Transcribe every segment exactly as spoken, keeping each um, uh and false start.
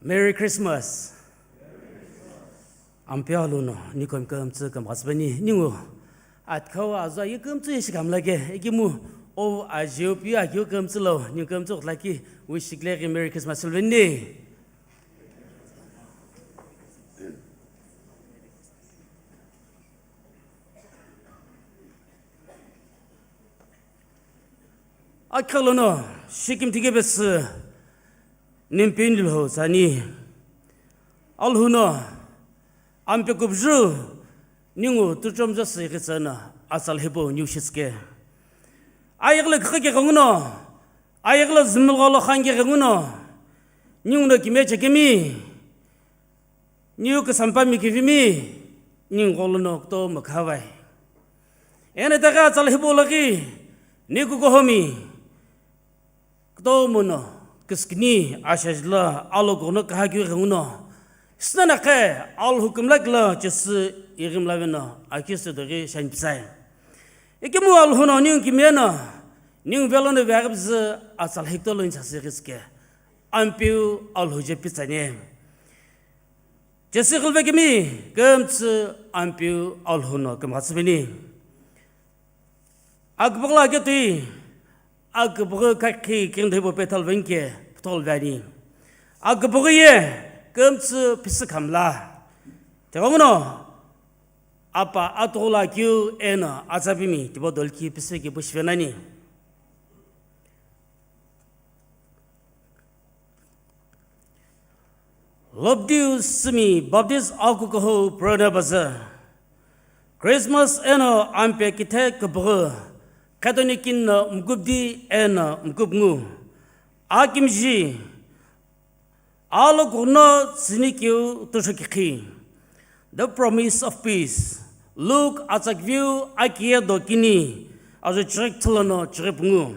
Merry Christmas. Ampeu Alhou no niu kümtsü kümtsü kümtsü peni, ningu atkau azua ye kümtsü ye shikamla ke, ikimu o ajiu piu akiu kümtsü lo, niu kümtsü kutla ki wish shikle ki Merry Christmas silveni. Akha lono, shikimthi kebesü, nimpinilo tsani. Alhou no, ampe kubju, ningu tuchom jasi kitsana, asal hipo niu shitske. Ayakla khake kanguno, ayakla zimil golo khange kanguno, ningu no kime chekemi, niu kasampa mi kivimi, ningu golo no kutomo khavai. Ena taka tsala hipo laki, niu kukohomi, kutomo no, kiskini, ashajla, alo kono kaha kyu kanguno. Sna na khe, Alhou kümlakla, chesi, irimlaveno, akise dogi, shan pisai. Ikimu Alhou no, ningu kimena, ningu velo no vegabzi, atsal hikto lo insasi riske. Ampeu Alhou je pitsane. Jesi khulvekimi, kümtsü ampeu Alhou no kümghatsü veni. Akübüghü la ketui, akübüghü kakhi kingdheibo pethal venke, pthol veni. Akübüghü ye, kümtsü pisi khamla. Tegonguno, apa atughu la keu eno atsapimi, tibo dolki pisi ki bushvenani. Lobdiu simi Baptist akukuho purana baza. Christmas eno ampe kithe kübüghü, Catholic no mkupdi eno mkupngu. Akimji, alo kuno tsünikeu tushokikhi. The Promise of Peace. Luke atsakviu akiye do kini, ajo chirek tholono chirek pungu.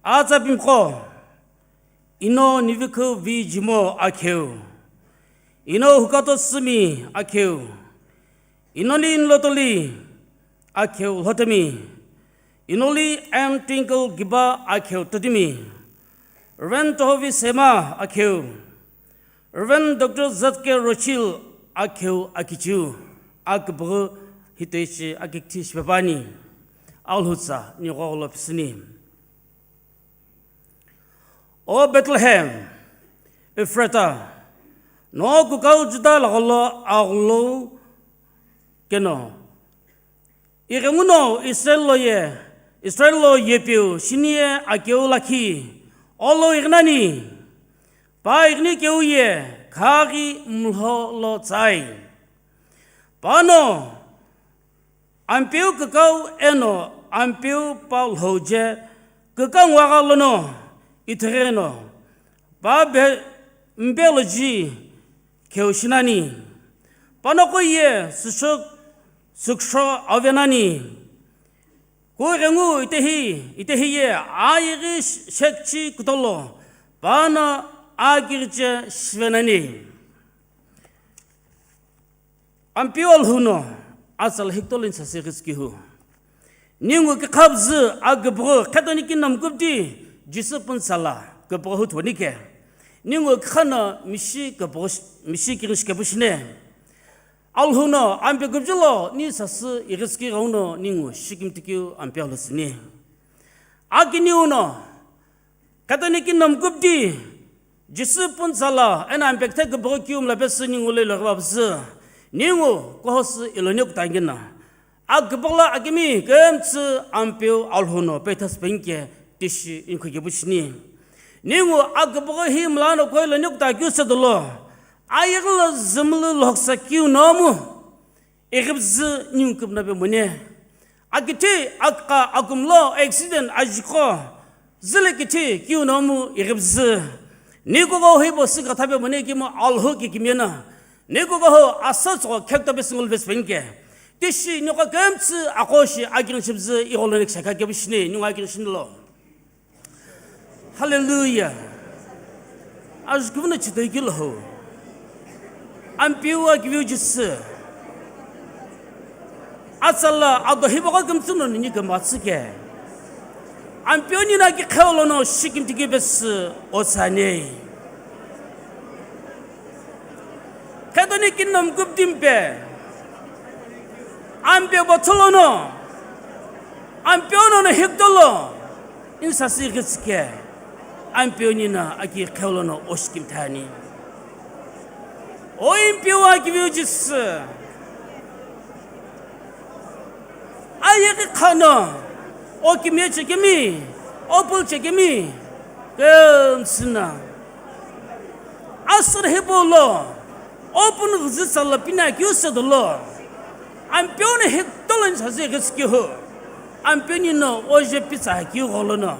Atsapimkho, ino nivikhu vi jimo akheu. Ino hukato simi akheu. Inoli inlotoli akheu lhotemi. Inoli M Twinkle Giba akheu totemi. Reverend Tohovi Sema akheu. Reverend Doctor Z K Rochil akheu akichiu. Akübüghü hitoishi akikthi shipepani. Alhutsa nigholo pisini. O Bethlehem, Ephrata, no kukau Juda lagholo aghulou keno. Ighenguno Israel lo ye, Israel lo yepiu shini ye akeu lakhi, olo ighinani, pa ighini keu ye khaghi mlho lo tsai. Pano, Ampeu kükau eno ampeu pa lhou je kükau ngwagha lono ithighi no pa be mbeloji kheu shinani. Panoqo ye süsho süksho avenani. Kughengu itehi, itehi ye ayeghi shekchi kutolo pano agirche shivenani. Ampeu Alhou no atsala hikutolo ni sasü ghitsükihu. Ningu kikhabzü akübüghü khetoni kini no mkupdi Jisü pünsala kübüghü huthuani ke. Ningu kikhano mishi kübüghü sh-, mishi kighishi kepu shine. Alhou no ampe kübjülo ni sasü ighitsüki ghenguno ningu shikimtikeu ampeu Alhou sini. Akiniu no Khetoni kini no mkupdi, Jisü pünsala, eno ampe kithe kübüghü kiu mla pesü ningu lo ilo ghivapüzü, ningu kuhosü iloni kutangina. Akübüghü lo akimi kümtsü ampeu Alhou no pethasü penike tishi inkhukepu shini. Ningu akübüghü hi mla no kuhoi iloni kuta kiu sedolo, ayeghi lo zümlu lhoksa kiu nomu. Ighipzü ningu küpüno pe mune. Akithi, akha, akumlo, accident, ajikho, züle kithi, kiu nomu ighipzü. Nikuko hibo sükha thape mune kimu Alhou kikimiye na. Nikuko ho asa tsoko khekto pe singul ves penike. Tishi niko kümtsü akoshi aking shipzü igolo nik shakha kepu shini, ningu aking shinilo. Hallelujah. Ajukuvuna chitoi kilo ho. Ampeu akiviu Jisü. Atsala ado hipaqo kümtsü no nini kümtsü ke. Ampeu nina ki kheulo no shikimtiki pesü otsane. Kingdom kuptimpe, Ampeu botholono, Ampeu nono hekutolo, insasi ghitsike, Ampeu nino aki kheulono oshikimthani. O Ampeu akiviu Jisü, ayeghi khano, o kimye chekemi, o pul chekemi, kümsüna. Asür hipau lo, o pun ghüzü tsala pina keu se dolo. Ampeu no hekutolo insasi ghitsike hu. Ampeu nino oje pitsa keu gholono.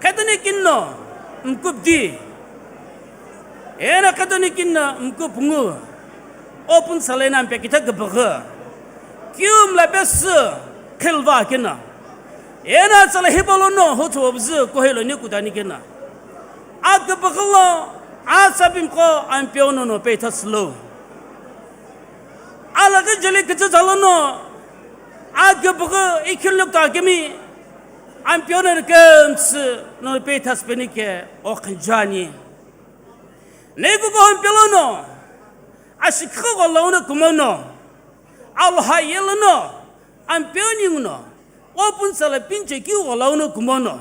Khetoni kino, mkupdi. Eno khetoni kino mkupungu, o pun tsala eno Ampeu kitha küpüghü, keu mla pesü khilva keno. Eno tsala hipau lono huthuvo püzü kuhelo ni kutani keno. Aküpüghü lo, atsapimqo Ampeu nono peitha silo. Alaghi jeli kütsü tsalono, aküpüghü ikhilnuk ta kemi, Ampeu nono kümsü nono peitha süpeni ke okhunjuani. Nekuko Ampeu lono, ashikhi gholo uno kumono, Alhou ye lono, Ampeu ninguno, o pun tsala pinche keu gholo uno kumono,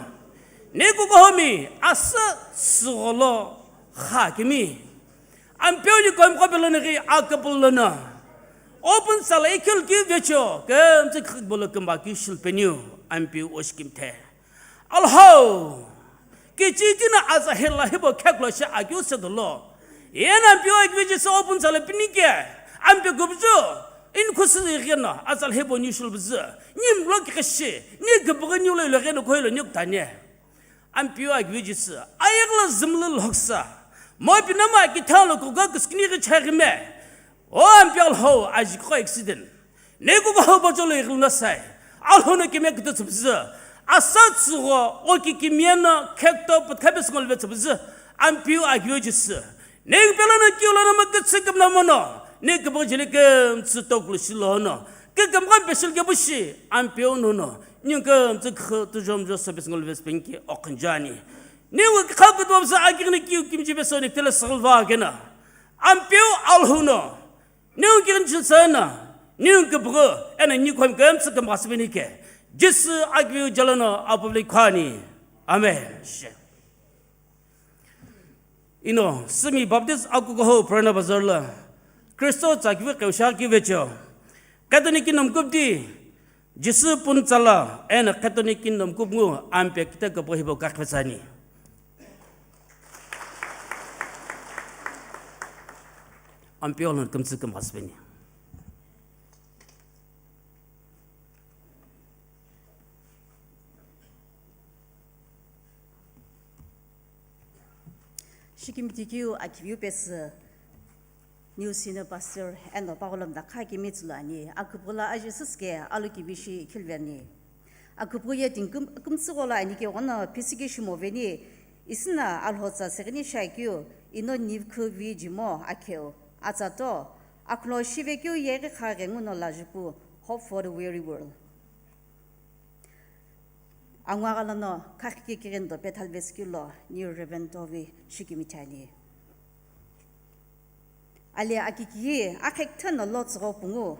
nekuko homi asa sügholo kha kemi. Ampeu ni komqo pelo nighi aküpüghü lono, o pun tsala ikhil keu vecho, kümtsü khikbolo kümba keu shilpeniu, Ampeu oshikimthe. Alhou, kichitino atsa hila hipau kheklo shi akeu se dolo. Eno Ampeu akivi Jisü o pun tsala pinike, Ampeu kubuju, inikhu sü ighino, atsa hipau ni shulpüzü, ni mlo kikhishi, ni küpüghü ni ulo ilo ghino kuhelo ni kutani. Ampeu akivi Jisü, ayeghi lo zümlu lhoksa, mo pinama kitha lo kuka küskini ghi chaghi me. O Ampeu Alhou, ajikho accident. Nekuko ho bocholo ighilno sai. Alhou no kime kutu tsüpüzü. Asa tsügho, o kikimiye no khekto püthabe singolve tsüpüzü. Ampeu akivi Jisü. Neng pelo no kiu lono mo kütsü kümna mono. Ne küpüghü jeli kümtsü toklu shilono. Kükümgha beshil kebushi, Ampeu nono. Neng kümtsü khü tujomjo service ngolve spenki okhunjuani. Neng kha kütwa bsa akighini kiu kimji beso ne tele sangolva kena. Ampeu Alhou no. Neng kighini chinsana. Neng küpüghü, eno ni khom kümtsü kümgha spenike. Jisü akivi jalono apavle khani. Amen. Ino, Simi Baptist akukuho Purana Bazar lo, Kristo tsa kivi qeusha kivecho. Khetoni kingdom kupdi, Jisü pun tsala, eno khetoni kingdom kup ngu, Ampeu kitha küpüghü hipau kakhetsani. Ampeu lono kümtsü kümgha sipeni. Shikimthi keu akiviu pesü, New Senior Pastor eno pagholomta kha kemi tsülu ani, aküpüla aje süsüke alu kivi shi khilveni. Aküpü ye tingküm-, kümtsügholo ani ke ghono phisike shimo veni, isina Alhou tsa seghini shakeu, ino nivkhu vi jimo akheu, atsa to, akhlo shivekeu yeghi kha ghenguno lajupu, Hope for the Weary World. Angwa ghalano khakhi kikighi ndo pethalveskeu lo New Reverend Tovi shikimithani. Ali akiki akhekthe no lo tsügho pungu.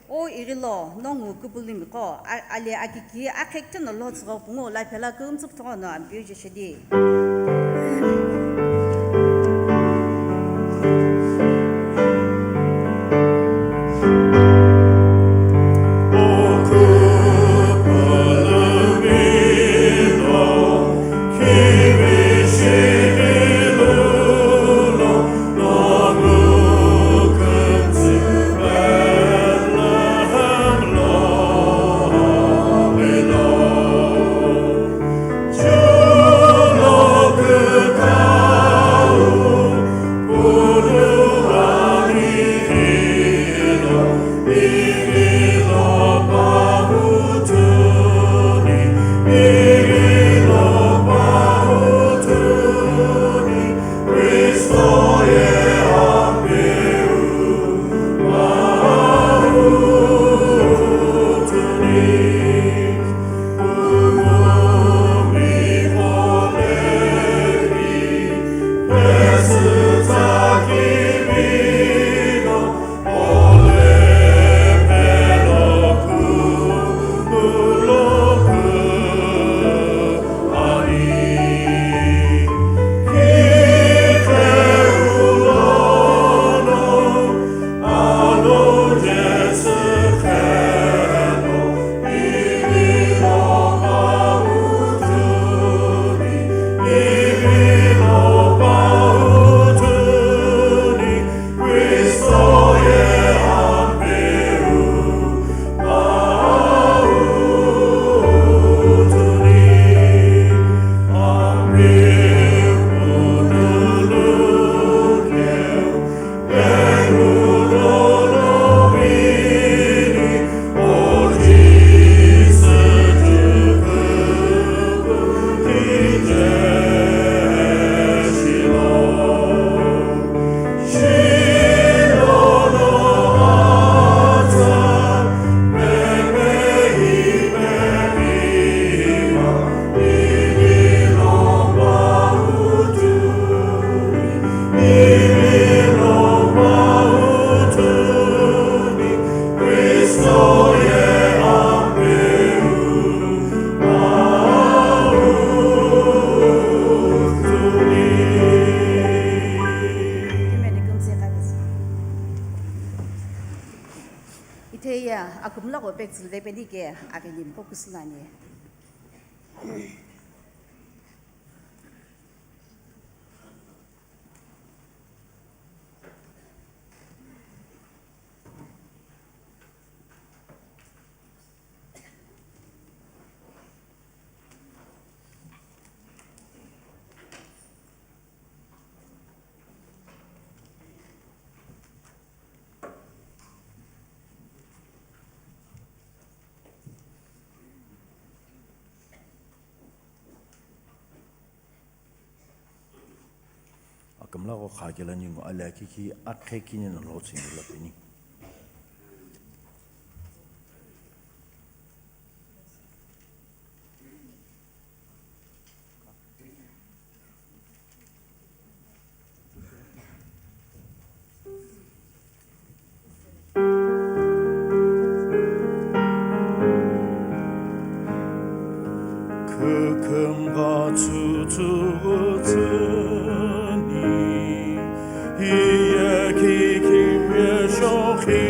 O ighilo nongu kupulumi qo, a-, ali akiki akhekthe no lo tsügho pungu, la phela kümtsü püthoghono Ampeu jeshedi. Tsülu vepeni ke aghili mqo kusü nani. Akümla gho kha kela ningu ali akiki akhe kini na lo tsüni la peni. Kükümgha tsütsüghü tsüni, hiye kikimye shokhi,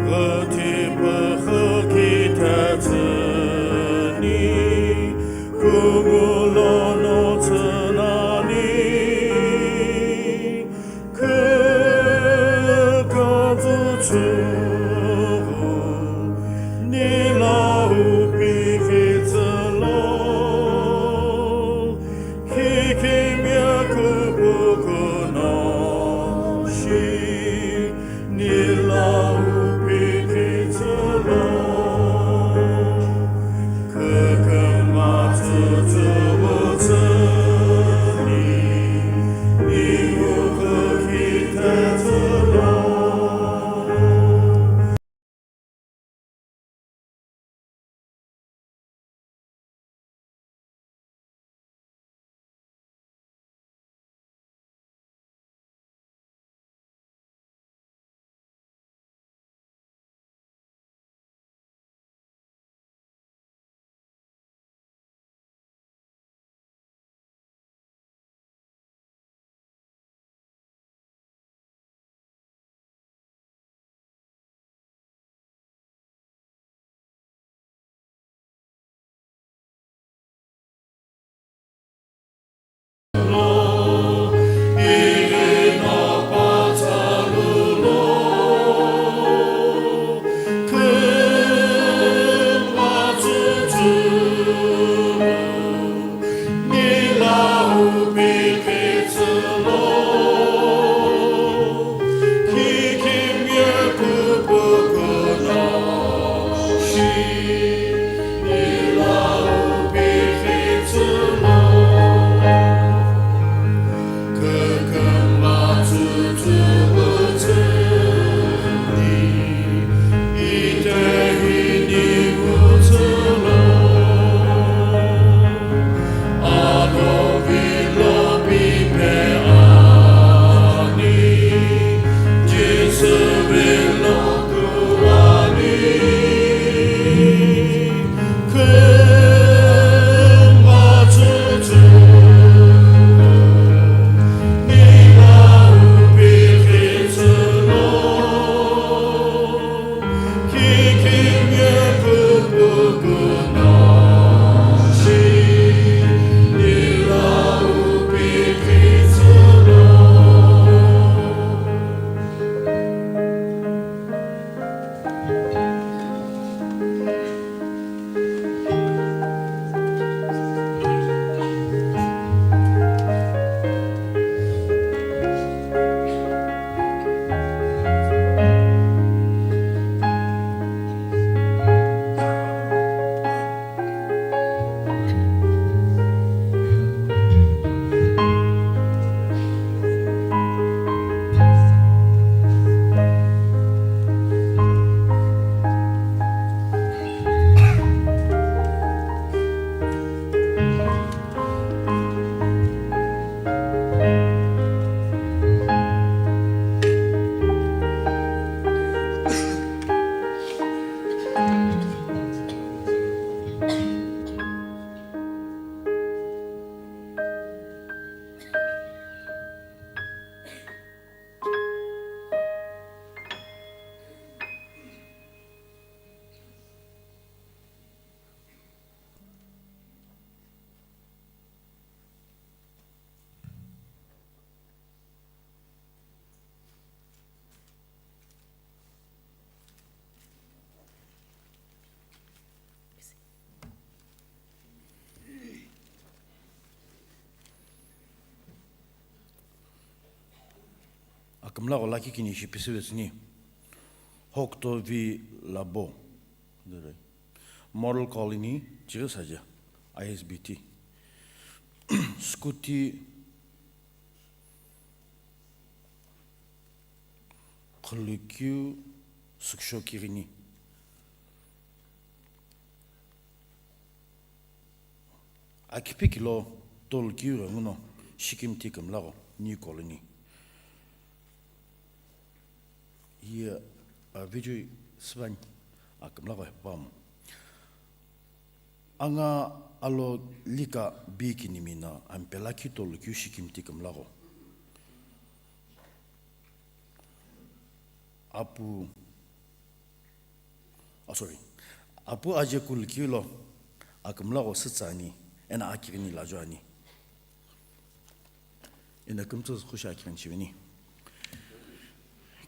ghütipühü kithe tsüni, kungu lono tsünani. Kükümgha tsütsüghü nila upikitsülo, kikimye kupukuno shi nila upikitsülo. Kümlagho lakhi kini ishi pisüvetsüni. Hokto V Labo. Model Colony, Chirisaja, I S B T. Scooty, Khulukeu, Suksho Kirini. Akipikilo tolukeu ghenguno Shikimthi Kümlagho, New Colony. Ye, a, video sibani, a, Kümlagho hepamu. Anga alo lika bikini mina ampelakhi tolukeu Shikimthi Kümlagho. Apu Oh, sorry. Apu aje kulukeu lo, a Kümlagho sütsa ani, ena akighini lajo ani. Ena kümtsü khushi akighini shiveni.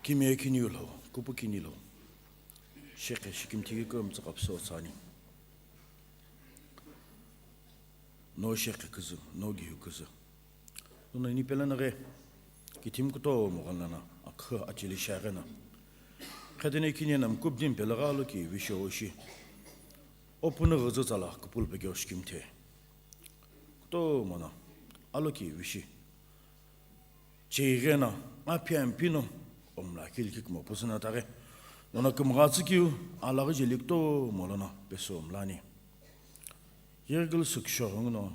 Kimiye kini lo, kupu kini lo. Shekhe Shikimthi ki kümtsü kapso tsani. No shekhe küzü, no gihu küzü. Nuna ini pela na ghe, kithim kutomo ghenlana, akhü achili shaghe na. Khedene kini na mkubdim pela gha lo ki visho oshi. Opuna ghozo tsala kupul pegyo Shikimthe. Kutomo na, alo ki vishi. Cheighe na, aphi amphi no, omla kili kikmo pusuna taghe. Nuna kümgha tsükiu, alaghi jeli kutomo lona, peso omlani. Yegil Suksho ghenguno,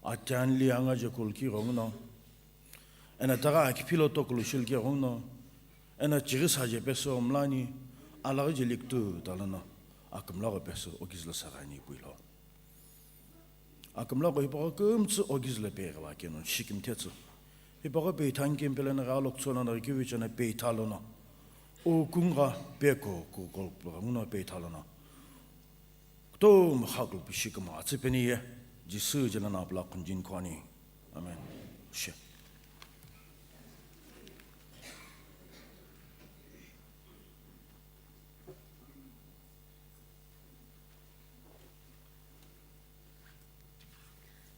Atanli anga je kulki ghenguno, ena taga akiphilo tokulu shilki ghenguno, ena Chirisaje peso omlani, alaghi jeli kutu talano, a Kümlagho peso ogizlo sagani puilo. A Kümlagho hipaqo kümtsü ogizlo peghiva keno Shikimthe tsü. Hipaqo peitha ani kempelena gha loktsona na rikivichana peitha lono. O kungha peko ko kolplo ghenguno peitha lono. Kutomo kha kulpishi kümgha tsüpeni ye, Jisü jela na pula khunjin khwani. Amen. She.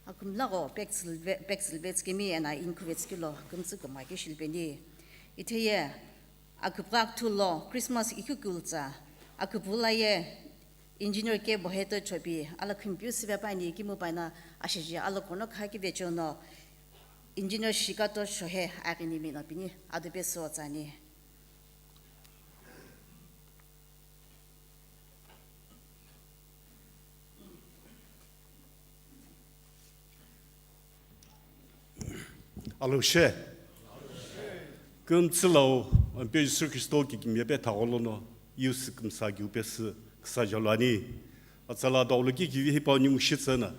A Kümlagho pektsülve-, pektsülvetskemi ena inkhuvetskilo kümtsü kümgha kishilpeni. Itheye, aküpgha kthulo Christmas ikhu kultsa, aküpula ye Engineer K Boheto Chopi, ala khimpiu süvepani kimu paina ashiji ala kono khaki vechono, Engineer Shikato Shohe agini mino pini, adupe so tsani. Alo she. Kümtsü lau, Ampeu Jisü Kristo ki kimye pe thagholono, yusü kümsa kiu pesü ksa jalo ani. Atsala doglo ki kivi hipau ningu shitsena.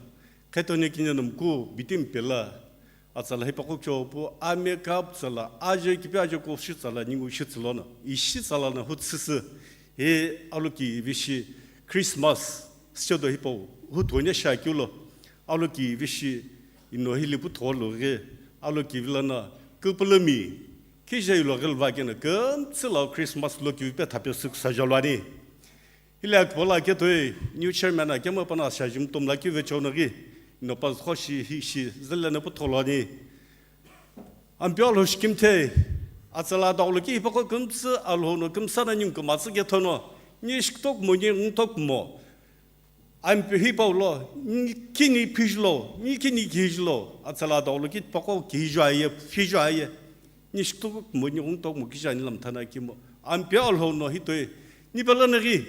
Khetone kine namku bitim pela. Atsala hipaqo kyo pu ame kap tsala, aje kipi aje ko shi tsala ningu shi tsalono. Ishi tsala na hu tsüsü. He alo ki vishi Christmas, sche do hipau, hu thone sha kiu lo. Alo ki vishi ino hili pu tholo ghe, alo ki vilana, kupulumi, kije ilo ghe lva kena, kümtsü lau Christmas lo ki vipe thape sük sa jalo ani. Hile aküpala ketoi, new chairman akemo pana shajim tomla ki vechono ghi, ino pas khoshi hi shi, zilene pu tholo ani. Ampeu Alhou Shikimthe, atsala doglo ki hipaqo kümtsü Alhou no kümsa na ningu kümatsü kethono, ni shiktok mo ni ngtok mo. Ampeu hipau lo, ni kini phijlo, ni kini kijlo, atsala doglo ki hipaqo kijo aye, phijo aye. Ni shiktok mo ni ngtok mo kija ni lam thana kimo. Ampeu Alhou no hitoi, ni pela na ghi,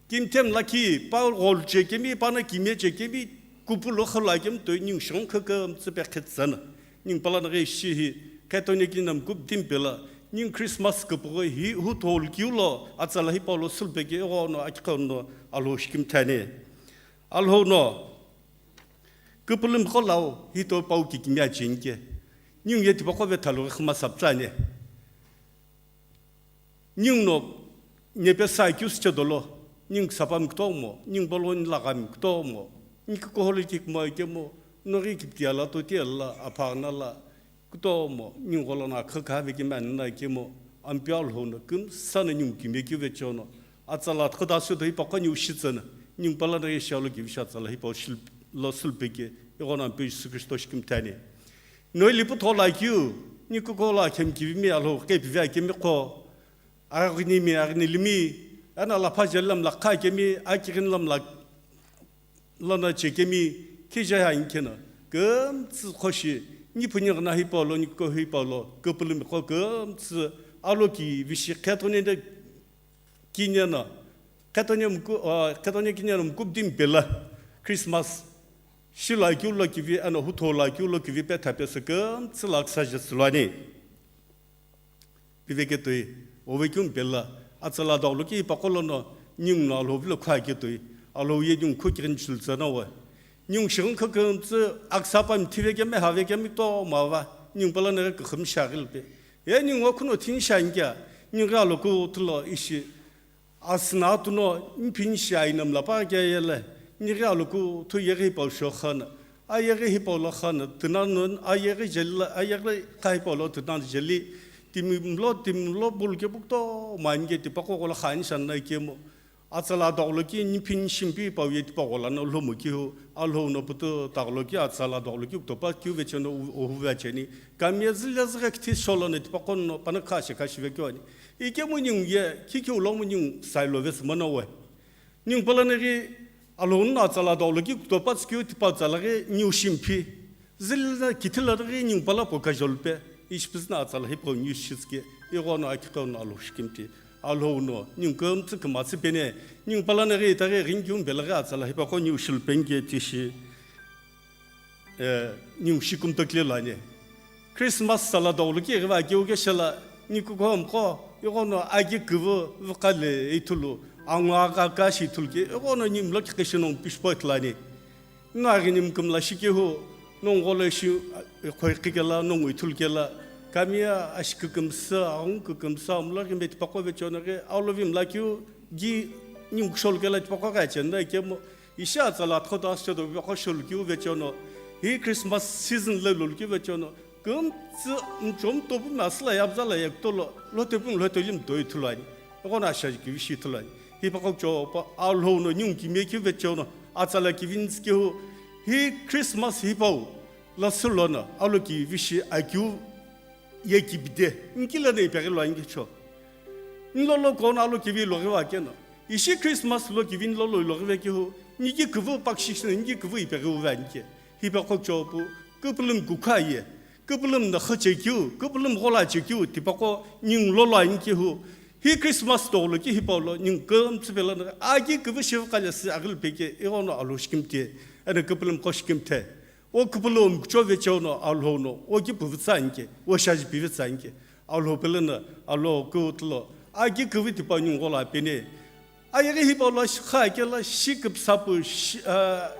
Kimthem lakhi, pa ghol che kemi, pa na kimye che kemi, kupulo khala kemi toi ningu shong kha kümtsü pe khetsana. Ningu pala na ghi shi hi, khetone ki namku bitim pela, ningu Christmas kupugo hi, hu thol kiu lo, atsala hipau lo sulpe ke, ego no, akikha no, Alhou Shikimthe ani. Alhou no, kupulumi kho lau, hito pau ki kimye che nike. Ningu ye tipaqo ve thalo khma saptsa ani. Ningu no, nyepe sa kyu sche dolo, ningu sapa mi kutomo, ningu bolo ni laga mi kutomo, ningu kohole ki kumo kemo, nori kipti ala to ti ala, apha na la, kutomo, ningu gola na kha kha ve ki man na kemo, Ampeu Alhou no, kümsa na ningu kimye ki ve chono, atsala tkhoda sü do hipaqo ningu shitsena, ningu pala na ye shalo ki visha tsala hipau shil-, lo sulpe ke, ego na Ampeu Jisü Kristo Shikimthe ani. Noi lipu thola kyu, Nikuko lo akhemkivimi Alhou qhepive akemi qo, aghinimi, aghinilimi, eno lapha jeli lamla qha akemi, akighini lamla lono chekemi, khije ha inkhe no, kümtsü qhoshi, niphuni ghina hipau lo, nikuko hipau lo, küpülümi qo kümtsü, alokivishi qhetonie kini no, qhetonie mku-, ah, qhetonie kini no mkupdi mpela, Christmas, shilo akeu lokivi, eno hutho lo akeu lokivi petha pesü kümtsü lo küsaje süloni. Piveke toi, owekeu mpela, atsala dogloki hipaqo lono, ningu no Alhou vilo khuake toi, Alhou ye ningu khukighini chultsana we. Ningu shighi khakümtsü, aksapa mthive kemi, have kemi to mava, ningu pala nere kukhum shagilpe. Ye ningu khuno thin shangia, ningu ghi aloku thulo ishi. Asüna atuno, niphi nishi aina mlapa keyele, nighi aloku thu yeghi hipau shokhan, ayeghi hipau lokhan, tünanun, ayeghi jeli, ayeghi kha hipau lo tünan jeli, timi mlo, timi mlo bul kepu kutomo anike tipaqo ghola khani shanna ikemu. Atsala dogloki niphi nishi mpi hipau ye tipaqo lana lomu kihu, Alhou no putu dogloki atsala dogloki kutopa kiu vecheno u-, uhu vecheni. Kami ye zile zighe kithi sholona tipaqo no pana kha shekha shive kiwani. Ikemu ningu ye, khikhiu lomu ningu sailo vesü mono we. Ningu pala nighi, Alhou no atsala dogloki kutopa tsükeu tipau tsala ghi ningu shi mphi. Zile na kithila ghi ningu pala po kajolpe. Ishi püzü na atsala hipau ningu shitsüke. Ighono akiqo no Alhou shikimthi. Alhou no, ningu kümtsü kümatsü pene. Ningu pala nighi itaghi ghinkiu mpela ghi atsala hipaqo ningu shilpenge tishi. Eh, ningu shi kumtokile lani. Christmas sala dogloki ghiva keu keshala, nikuko mqo, ighono agi küvü vüqale ithulu, angu aga kashi ithulu ke, ighono ningu mlo kikhishi nongu pishpo itlani. Naghi ningu kümla shikehu, nongu gholo ishi, eh, khoiqhi kela, nongu ithulu kela, kami ye ashi kükümsü, angu kükümsü, amlo ghi meti paqo vechonaghi, aulovi mla keu, gi ningu kushol kela tipaqo ghi achenda ikemu, Ishi atsala athodo asüche do vekho sholukiu vechono, hi Christmas season lo lolukiu vechono, kümtsü mchomto pu masüla yabzala yekutolo, lote pu lote lim toi thuluani. Eghono ashaji kivishi thuluani. Hipaqo chopa Alhou no ningu kimye kiu vechono, atsala kivintsü kiu, hi Christmas hipau, lasülono, alokivishi akiu, ye kibide, nkila ne ipeghi lo angecho. Nlolo kono alokivi loghiva keno. Ishi Christmas lokivi nlolo loghive kehu, niki küvü pakshi shina, niki küvü ipeghi uve anike. Hipaqo chopu, küpülüm kukha ye. Küpülüm na khache kiu, küpülüm ghola che kiu, tipaqo ningu lolo anikehu. Hi Christmas dogloki hipau lo, ningu kümtsü pela na, agi küvü shivu kale si agil peke, ighono Alhou shikimte, eno küpülüm qo shikimte. O küpülü mkucho vecheono Alhou no, o ki püvütsa anike, o shaji pivitsa anike. Alhou pele no, Alhou kutlo, agi küvü tipa ningu ghola pene. Ayeghi hipau lo shi kha kela shi küpsapu, shi, ah,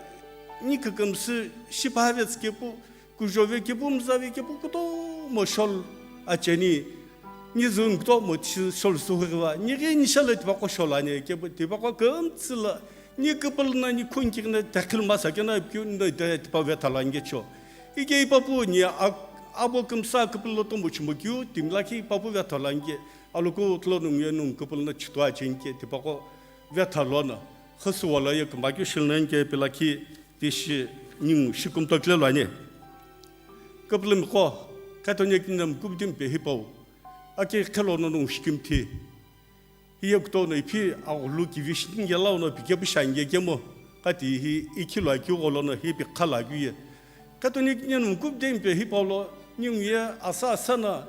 ni kükümsü, shi pavetsü kepu, kujove kepu, mzave kepu, kutomo shol acheni. Ni züngto mo tishi shol suhughiva, nighi nisha lo tipaqo shol ani, kepu tipaqo kümtsü lo, ni küpülü na ni khunki na takhil masa kena keu no de tipaqo vethalo angecho. Ike ipapu ni a-, abo kümsa küpülü lo tomo chimo keu, timlakhi ipapu vethalo ange, aloku tlo nungu ye nungu küpülü na chitwa chenke, tipaqo vethalo na, khüsü wala ye küma keu shilnenke pilakhi, tishi ningu shikumtokile lo ani. Küpülümi qo, Catholic ninam küpütimi pe hipau. Aki khelo no nung shikimthi. Hiye kutono ipi aghulu kivi shiningi yela ono pike pu shange kemo. Kati hi ikhilo akeu gholo no hi pi khala keu ye. Catholic ninam küpütimi pe hipau lo ningu ye asa asa na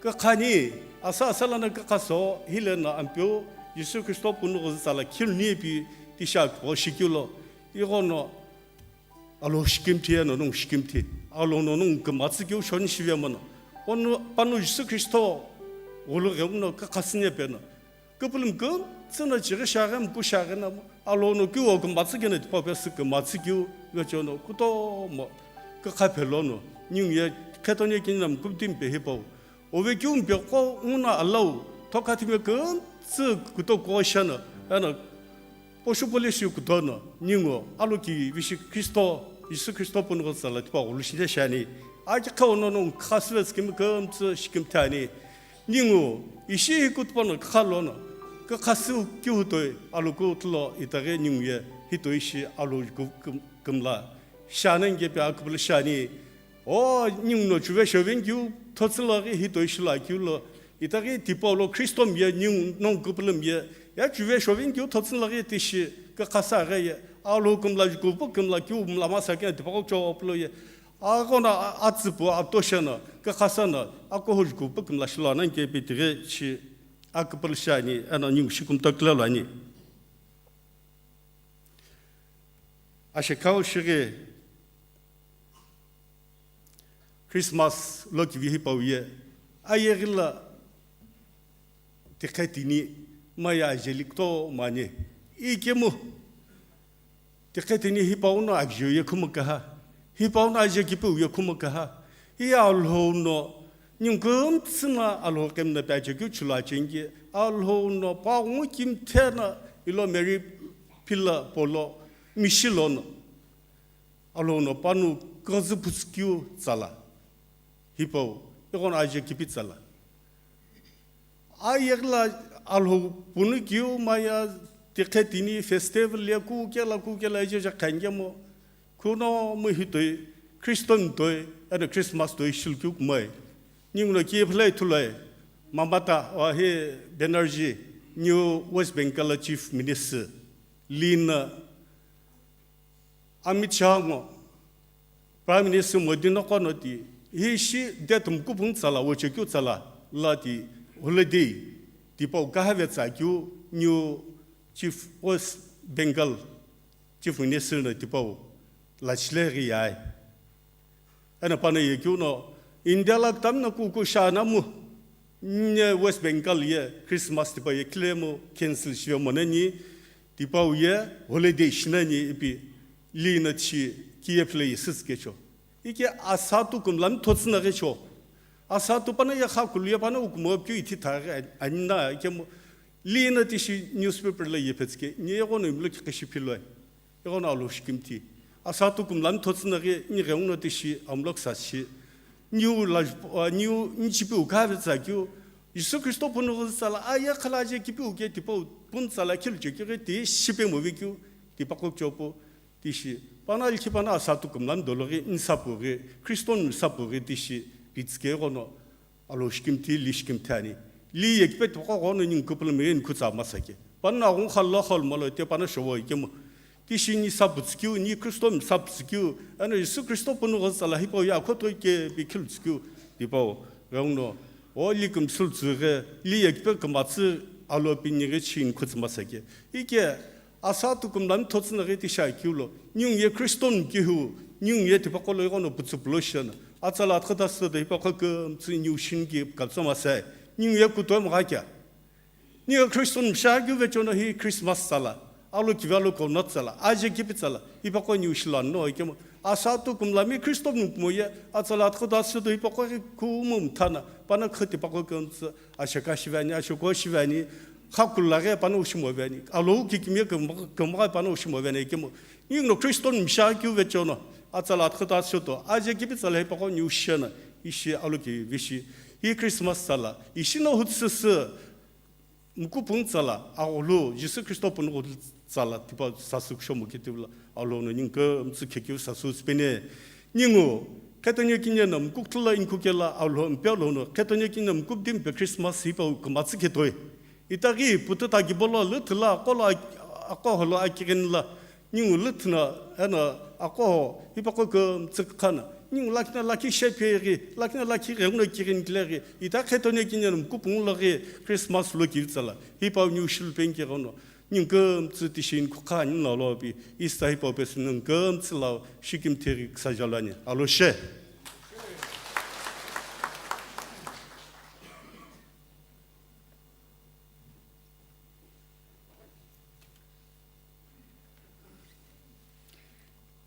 kakhani, asa asa la na kakhaso, hile na ampeu, Jisü Kristo punu ghozu tsala khiluni pi tisha kho shikilo. Ighono Alhou shikimthi ye no nung shikimthi. Alhou no nung kümatsü keu shoni shive mono. Ono panu Jisü Kristo ghulu ghemu no kakhasüne pe no. Küpülüm kümtsü no chighi shaghi mku shaghi na mo. Alhou no keu kümatsü keno tipau pesü kümatsü keu vecheono kutomo kakha phelo no. Ningu ye Catholic ninam küpütimi pe hipau. Ove keu mpe qo nguna alau, thokha thime kümtsü kuto kuo shano, eno, poshu pole shi kutono, ningu, alokivi shi Kristo, Jisü Kristo punu ghozu tsala tipaqo ghulu shide shani, aki kha ono no khasüve tsükimi kümtsü shikimthi ani, ningu, ishi hi kutupano khalono, kakhasü keu toi, aloku tlo itaghi ningu ye, hitoi shi alo ku-, küm-, kümla, shana nge pe aküpülü shani, O, ningu no chuve shove ngiu, Thotsü laghi hi toi shilo akeu lo, itaghi tipau lo Christo mi ye, ningu nongu kupulu mi ye, ya chuve shovin keu thotsü laghi tishi, kakhasa ghe ye, Alhou kümla jukupu kümla keu mla masa kena tipaqo kuchou pulo ye, aghono a-, atsüpu atosheno, kakhasano, akoho jukupu kümla shilo nani ke pi tighi shi, akupulu shiani, eno ningu shi kumtokile lo ani. Ashekau shighi, Christmas lo kivi hipau ye, ayeghi lo tikhe tini, maye ajeli kutomo ani. Ikemu, tikhe tini hipau no agijeu ye khumu kaha, hipau no aje kipiu ye khumu kaha. Hi Alhou no, ningu kümtsü no Alhou kemna pe ache keu chulo acheni ke, Alhou no pa ngu kimthe no ilo Mary philo polo, mishi lono. Alhou no panu kazü phutsükeu tsala. Hipau, ighono aje kipi tsala. Ayeghi lo Alhou punu keu maye tikhe tini festival ye kukela kukela aje ja khangemo. Kuno mu hi toi, Christo mi toi, eno Christmas toi shilukeu kumoi. Ningu no kiye philai thulai, Mamata, o hi Banerjee, New West Bengal Chief Minister, lino Amit Shah ngo, Prime Minister Modi no qono ti, hi shi date mkupung tsala, wuchekeu tsala, la ti holiday, tipau kahave tsa keu, New Chief West Bengal Chief Minister no tipau, lachile ghi yai. Eno pano ye keu no, India lo kutomo no kuku shana mu, nye West Bengal ye Christmas tipau ye kilemu cancel shive monani, tipau ye holiday shinani ipi lino tishi kiye phile ye süsü kecho. Ike asatu kümla mi thotsü no ghi cho. Asatu pano ye khakulu ye pano ukumo keu ithi thaghi ani na ikemu lino tishi newspaper lo ye phetsike, ni ighono imlo kiqi shi philoi. Ighono Alhou shikimthi. Asatu kümla mi thotsü no ghi, ni ghenguno tishi amlo ksa shi. Niu la, ah, niu ni chipiu kahave tsa keu. Jisü Christo punu ghüzü tsala, aye khala aje kipiu ke tipau punu tsala khilu che keu ghi ti shipe movi keu, tipaqo kuchou pu, tishi. Pano alkhi pano asatu kümla mi dolo ghi, ni sapu ghi, Christo mi sapu ghi tishi, pitsike ighono. Alhou shikimthi, li shikimthi ani. Li ye kipe tipaqo ghono ningu kupulu mi ye ni khutsa masa ke. Pano aghungu khallo khallo malo te pano showo ikemu. Tishi ni sapu tsükeu, ni Christo mi sapu tsükeu, eno Jisü Christo punu ghüzü tsala hipau ye akhoto ke pi khilu tsükeu, tipau, ghenguno, o li kümsülu tsüghi, li ye kipe kümatsü alo pi nighi chi ni khutsa masa ke. Ike, asatu kümla mi thotsü no ghi tishi akeu lo, ningu ye Christo mi kihu, ningu ye tipaqo lo ighono putsupu lo shena, atsala athukutha südo hipaqo kümtsü niu shini ki kapsa masai, ningu ye kutomo gha kea. Niu Christo mi sha keu vechono hi Christmas tsala, alo kivi alo coconut tsala, aje kipi tsala, hipaqo niu shilo no ikemu. Asatu kümla mi Christo mi kumo ye, atsala athukutha südo hipaqo ghi kumu mthana, pano kha tipaqo kümtsü, asheka shive ani, asheko shive ani, khakulu laghi pano ushimo ve ani, Alhou kikimiye kümgha pano ushimo ve ani ikemu. Ningu no Christo mi sha keu vechono, atsala athukutha südo, aje kipi tsala hipaqo niu shena, ishi alo kivi shi. Hi Christmas tsala, ishi no hutsüsü, mkupung tsala, aghulu, Jisü Christo punu ghulu tsala, tipau sasü kushomo ke tipau lo, Alhou no ningu kümtsü khekeu sasü süpeni. Ningu, khetoni kini no mkukthula inkukela Alhou mpe Alhou no, khetoni kini no mkupdi mpe Christmas hipau kümatsü khetoi. Itaghi pututa kibolo lüthila, aqolo ak-, aqoholo akighini la, ningu lüthina, eno aqoho, hipaqo kümtsü khana, ningu lakhi no lakhi shephe ghi, lakhi no lakhi ghenguno kighini kile ghi, ita khetoni kini no mkupung lo ghi Christmas lo kivi tsala, hipau niu shilu penke ghono, ningu kümtsü tishi ni khukha ani no lo pi, Easter hipau pesü ningu kümtsü lo shikimthi ghi ksa jalo ani. Alo she.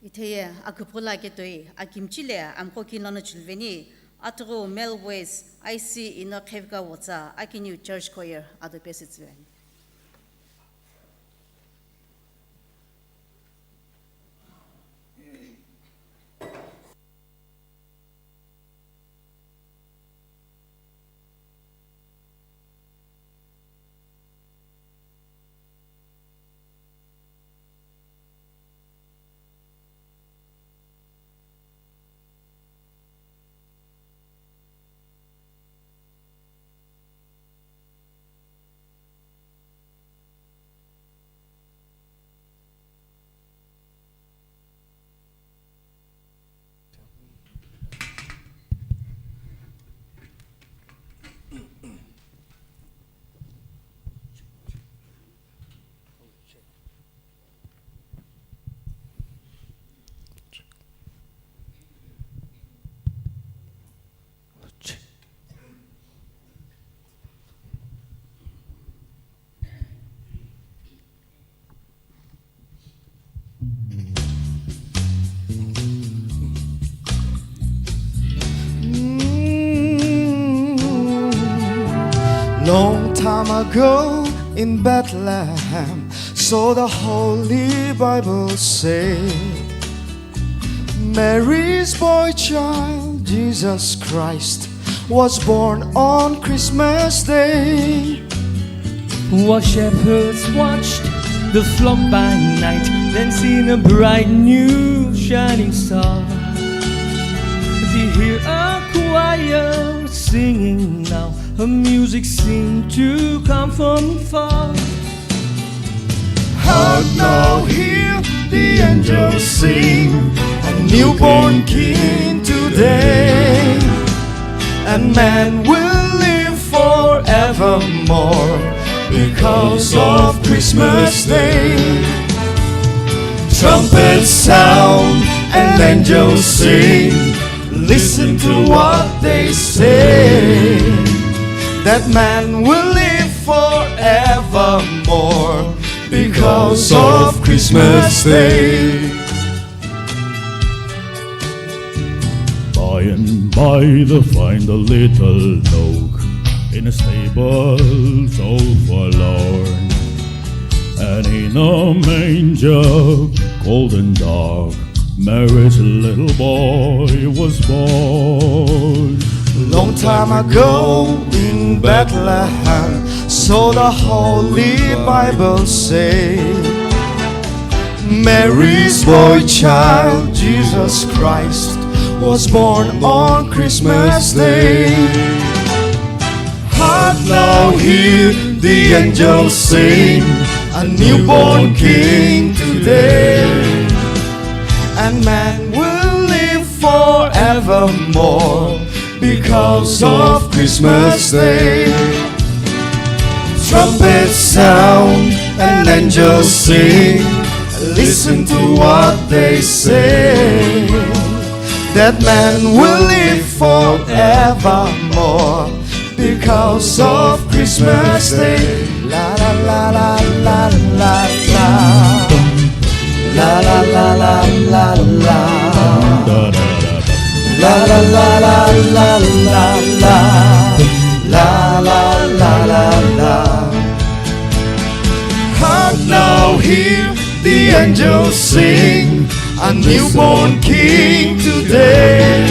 Itheye aküpüla ketoi akimchile amqo kini lono chiluveni, atughu Mel West, I C ino Khevka Wotsa, akiniu Church Choir, ado pesütsüveni. Long time ago in Bethlehem, so the Holy Bible say, Mary's boy child, Jesus Christ, was born on Christmas Day. While shepherds watched the flock by night, then seen a bright new shining star. They hear a choir singing now, a music seemed to come from far. Heard now hear the angels sing, a newborn king today. And man will live forevermore because of Christmas Day. Trumpets sound and angels sing, listen to what they say, that man will live forevermore because of Christmas Day. By and by they find a little nook in the stables so forlorn, and in a manger cold and dark, Mary's little boy was born. Long time ago in Bethlehem, so the Holy Bible say, Mary's boy child, Jesus Christ, was born on Christmas Day. Heard now hear the angels sing, a newborn king today. And man will live forevermore because of Christmas Day. Trumpets sound and angels sing, listen to what they say, that man will live forevermore because of Christmas Day. La la la la la la la. La la la la la la. La la la la la la la. La la la la la. Heard now hear the angels sing, a newborn king today.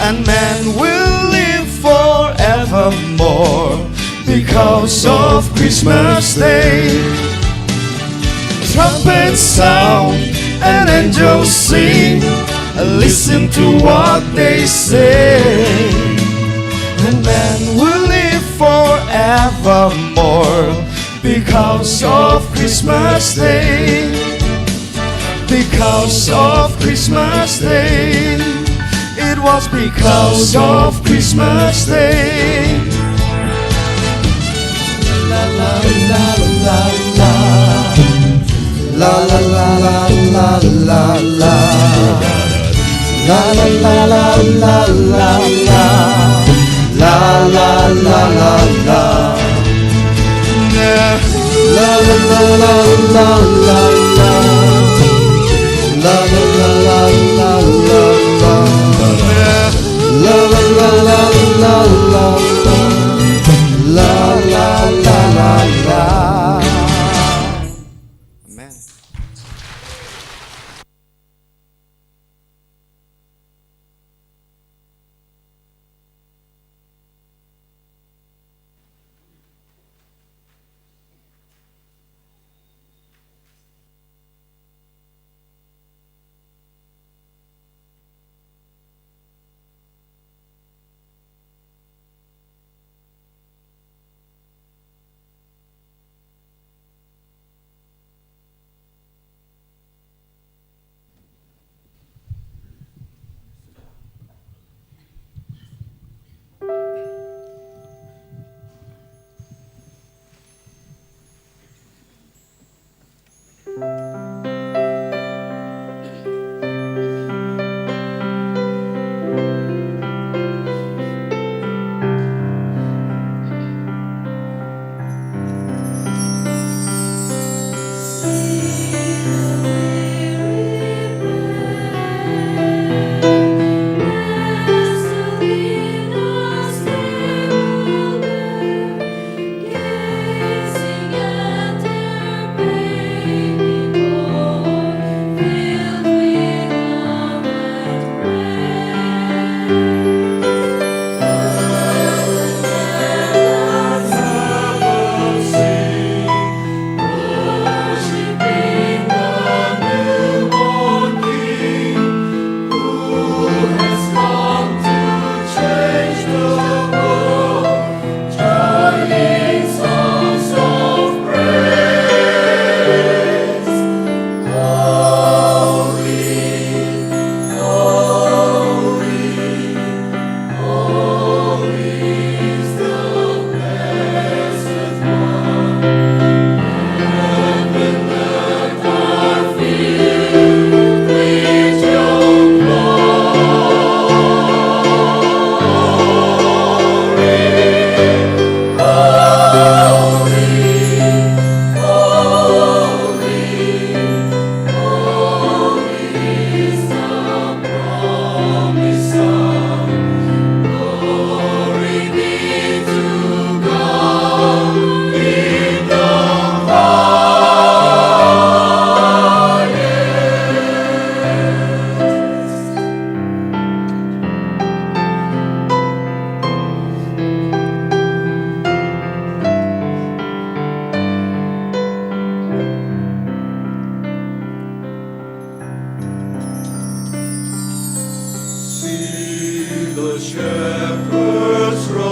And man will live forevermore because of Christmas Day. Trumpets sound and angels sing, listen to what they say. And man will live forevermore because of Christmas Day. Because of Christmas Day. It was because of Christmas Day. La la la la la. La la la la la la. La la la la la la la. La la la la la. La la la la la la. La la la la la la la. La la la la la la. La la la la la. Amen. Shepherds run,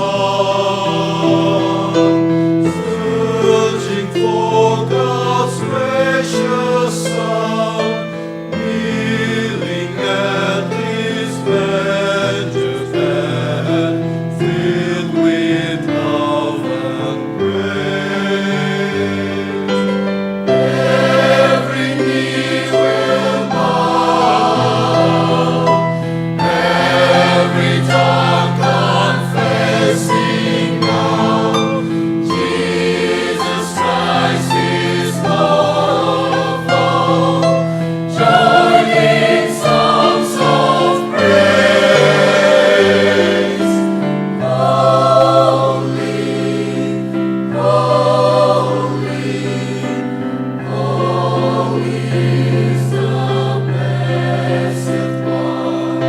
searching for God's precious Son, kneeling at his manger bed, filled with love and grace. Every knee will bow, every tongue confessing now, Jesus Christ is Lord of all, joining sounds of praise. Holy, holy, holy is the blessed one.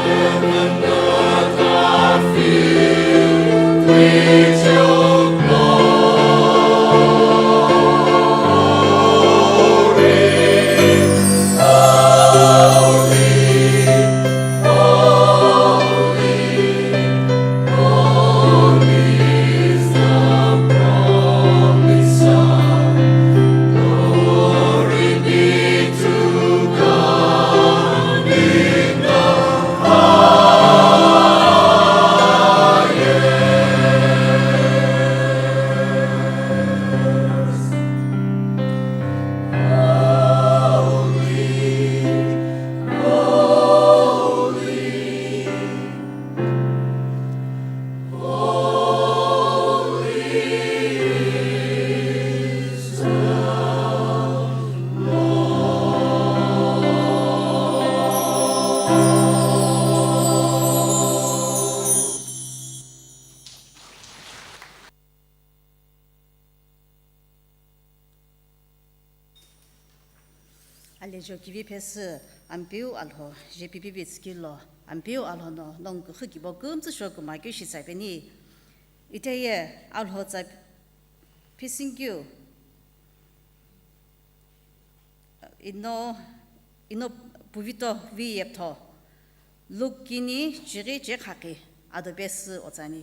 Heaven and earth are filled with your glory. Holy, holy, holy is the promised Son. Glory be to God in the highest. Holy, holy, Alejo kivi pesü Ampeu Alhou, jepipi bitsükilo, Ampeu Alhou no nongu kukhu kibo kümtsü shokuma keu shitsapeni. Itheye Alhou tsa pisingkeu, ino, ino puvito vi yeptho, Luke kini chighi chekha ki ado pesü otsani.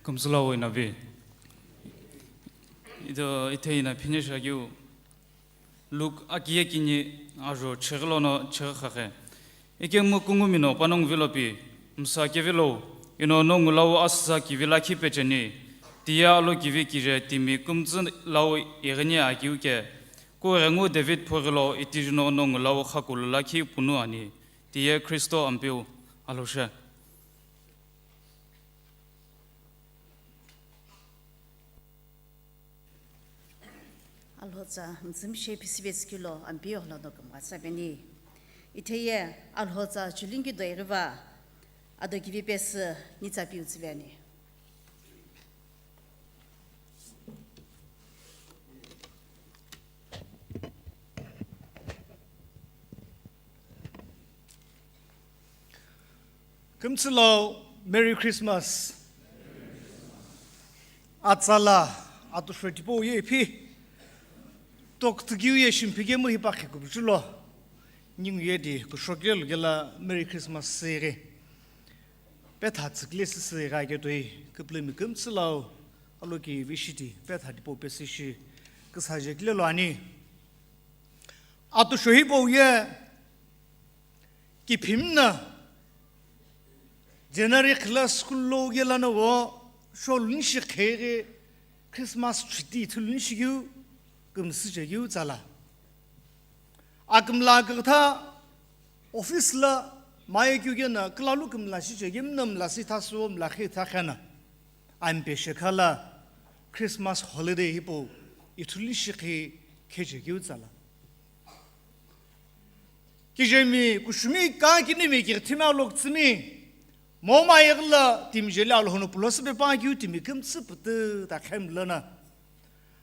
Kümtsü lau inavi. Ido ithei ina phinishakiu. Luke akiye kini ajo chighi lono chighi khakhe. Ikemu kungumi no panongu vilo pi, msa kevilo, ino nongu lau asüsa kivi lakhi pecheni, tiye alo kivi kije timi kümtsü lau ighini akiu ke, kughengu David phughi lo itiju no nongu lau khakulu lakhi punu ani, tiye Kristo Ampeu Alhou she. Alhou tsa mtsümshe pisive tsükilo Ampeu Alhou no kümgha tsapeni. Itheye Alhou tsa chulingi do ighiva ado kivi pesü nitsa piu tsüve ani. Kümtsü lau, Merry Christmas. Atsala, atusho tipau ye ipi. Toktsükiu ye shimphikemu hipakhi kupuchulo. Ningu ye di kushokile lukela Merry Christmas siri. Petha tsükile sisi gha ketoi, küpülümi kümtsü lau, aloki vishiti, petha tipau pesishi, küsaje kile lo ani. Atusho hipau ye, kiphimna, January class school lo yelana wo, sholunishi kheghi, Christmas treaty ithulunishi keu, kümsüje keu tsala. Akümla kükha office la maye keu kena külalu kümla shiche kemna mla si tha suo mla khi tha khena. Ampe shekhala Christmas holiday hipau ithulunishi khi kheche keu tsala. Kijemi kushumi ka kinimi kirthimi aloktsümi. Moma yegla timi jeli Alhou no pulo süpe pa keu timi kümtsü pütü ta khemlana.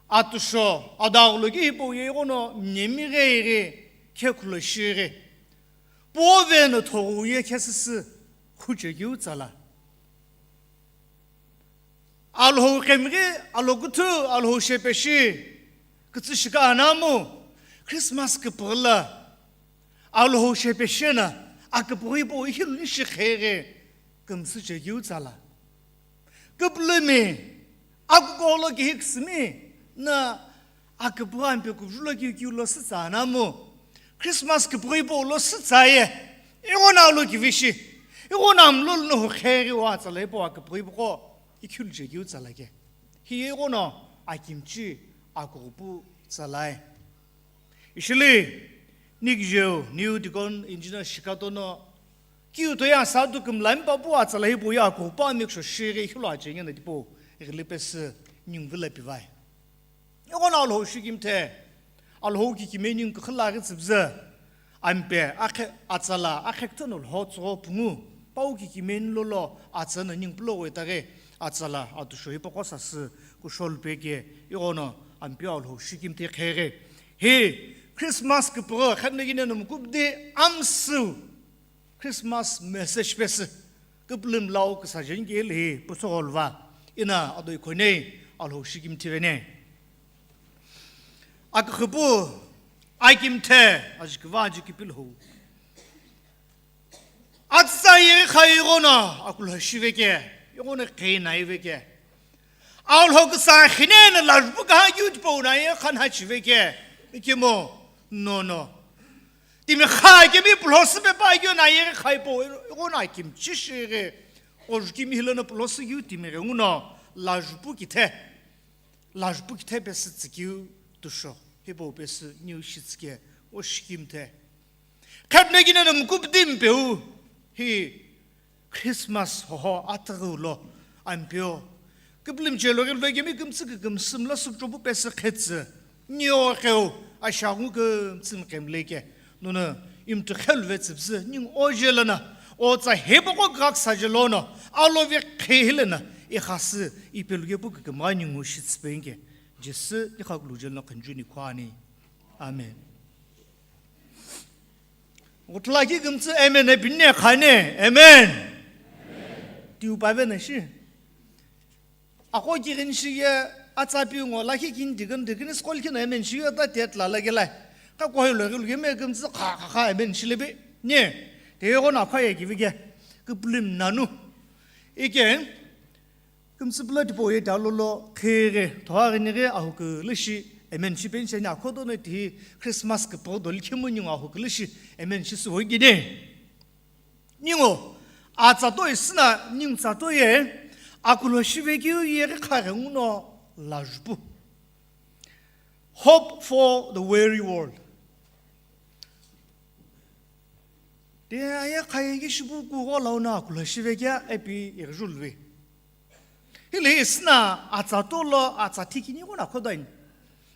Atusho, adaghulu ki hipau ye ighono mnyemi ghi ghi, khekhulo shi ghi. Puo veno thoghu ye khesüsü, khuche keu tsala. Alhou qhemghi, alhou kuthu, alhou shepeshi, kütsü shika anamu, Christmas küpüghü la, alhou shepeshi na, aküpüghü hipau ihilu nishi kheghi, kümsü chekeu tsala. Küpülümi, akukolo kihi küsümi, na aküpüghü ampe küpüzü lo kiu kiu lo sütsa anamu, Christmas küpüghü hipau lo sütsa ye, ighono alo kivishi, ighono amlo lono hu kheghi wa tsala hipau aküpüghü hipau qo, ikhilchekeu tsala ke. Hi ighono akimchi akughupu tsalae. Ishili, nikjeu, New Deacon Engineer shikatono, kiu toya sadu kümlami papu atsala hipau ye akughupu amiksho shighi ikhilo achengena tipau, ighili pesü ningu vila pivai. Ighono alhou shikimthe, alhou kikimeni ningu kükhüla ghi tsüpzü, ampe, akhe, atsala, akhe küthüno lho tsügho pungu, pau kikimeni lolo, atsana ningu pulo wetaghi, atsala, atusho hipaqo sasü, kusholu peke, ighono, ampe alhou shikimthe kheghi. Hi, Christmas küpüghü, khanagine no mukupdi, amsü, Christmas message pesü, küpülümi lau küsa jeni kele hi, puso gholuva, ina adoi khonei, alhou shikimthe vene. Aküpüghü, akimthe, ajiküva ajiküpilhou. Atsa ye kha ighono, akulhou shive ke, ighono qhena ive ke. Alhou küsa khinena lajpu kaha keu tipau na ye khanha chive ke, ikemu, no, no. Timi kha kemi pulhosi pepa keu na ye kha hipau, ighono akimchi shighi, ojukimi hilono pulhosi keu timi ghenguno, lajpu kithe. Lajpu kithe pesü tsükeu tusho, hipau pesü niu shitsüke, o shikimthe. Khatnegine no mukupdi mpeu, hi Christmas hoho atüghü lo, ampeu. Küpülümi chelo ghi lo kemi kümtsü kükümsü mla sükchopu pesü khetsü, nio kheu, ashagu kümtsü mkemleke. Nono imthu khelu vetsüpsü, ningu oje lana, otsa hepoko gaksa je lono, alovi khe hilena, ikhasü, ipeluke pu kükümgha ningu shitsüpenge. Jisü, ikhakulu je lana khanju ni khwani. Amen. Ghuthulaki kümtsü amen, e binne khane, amen. Tiu pave na shi. Ako kirin shi ye atsa pi ngo lakhi kin dikin dikin skol kin amen shi ye ta tet la lage lai. Ka ko lo gil ge me kümtsü kha kha kha amen shi lebe. Ne. Te go na kha ye ki vige. Küpülümi nanu. Ike kümtsü pula tipau ye ta lolo kheghi thoa ghi ni ghi ahu kü lü shi amen shi pen shi ni akho dono ti Christmas küpüghü doli khimu ningu ahu kü lü shi amen shi sü ho gine. Ningu, atsa toi süna, ningu tsa toi ye, akulhou shive keu ye ghi kha ghenguno lajpu. Hope for the weary world. Te aye kha ye ghi shipu ku gho launa akulhou shive keu ipi ye ghi julve. Hile hi süna atsa tolo, atsa thikini ghono khodani.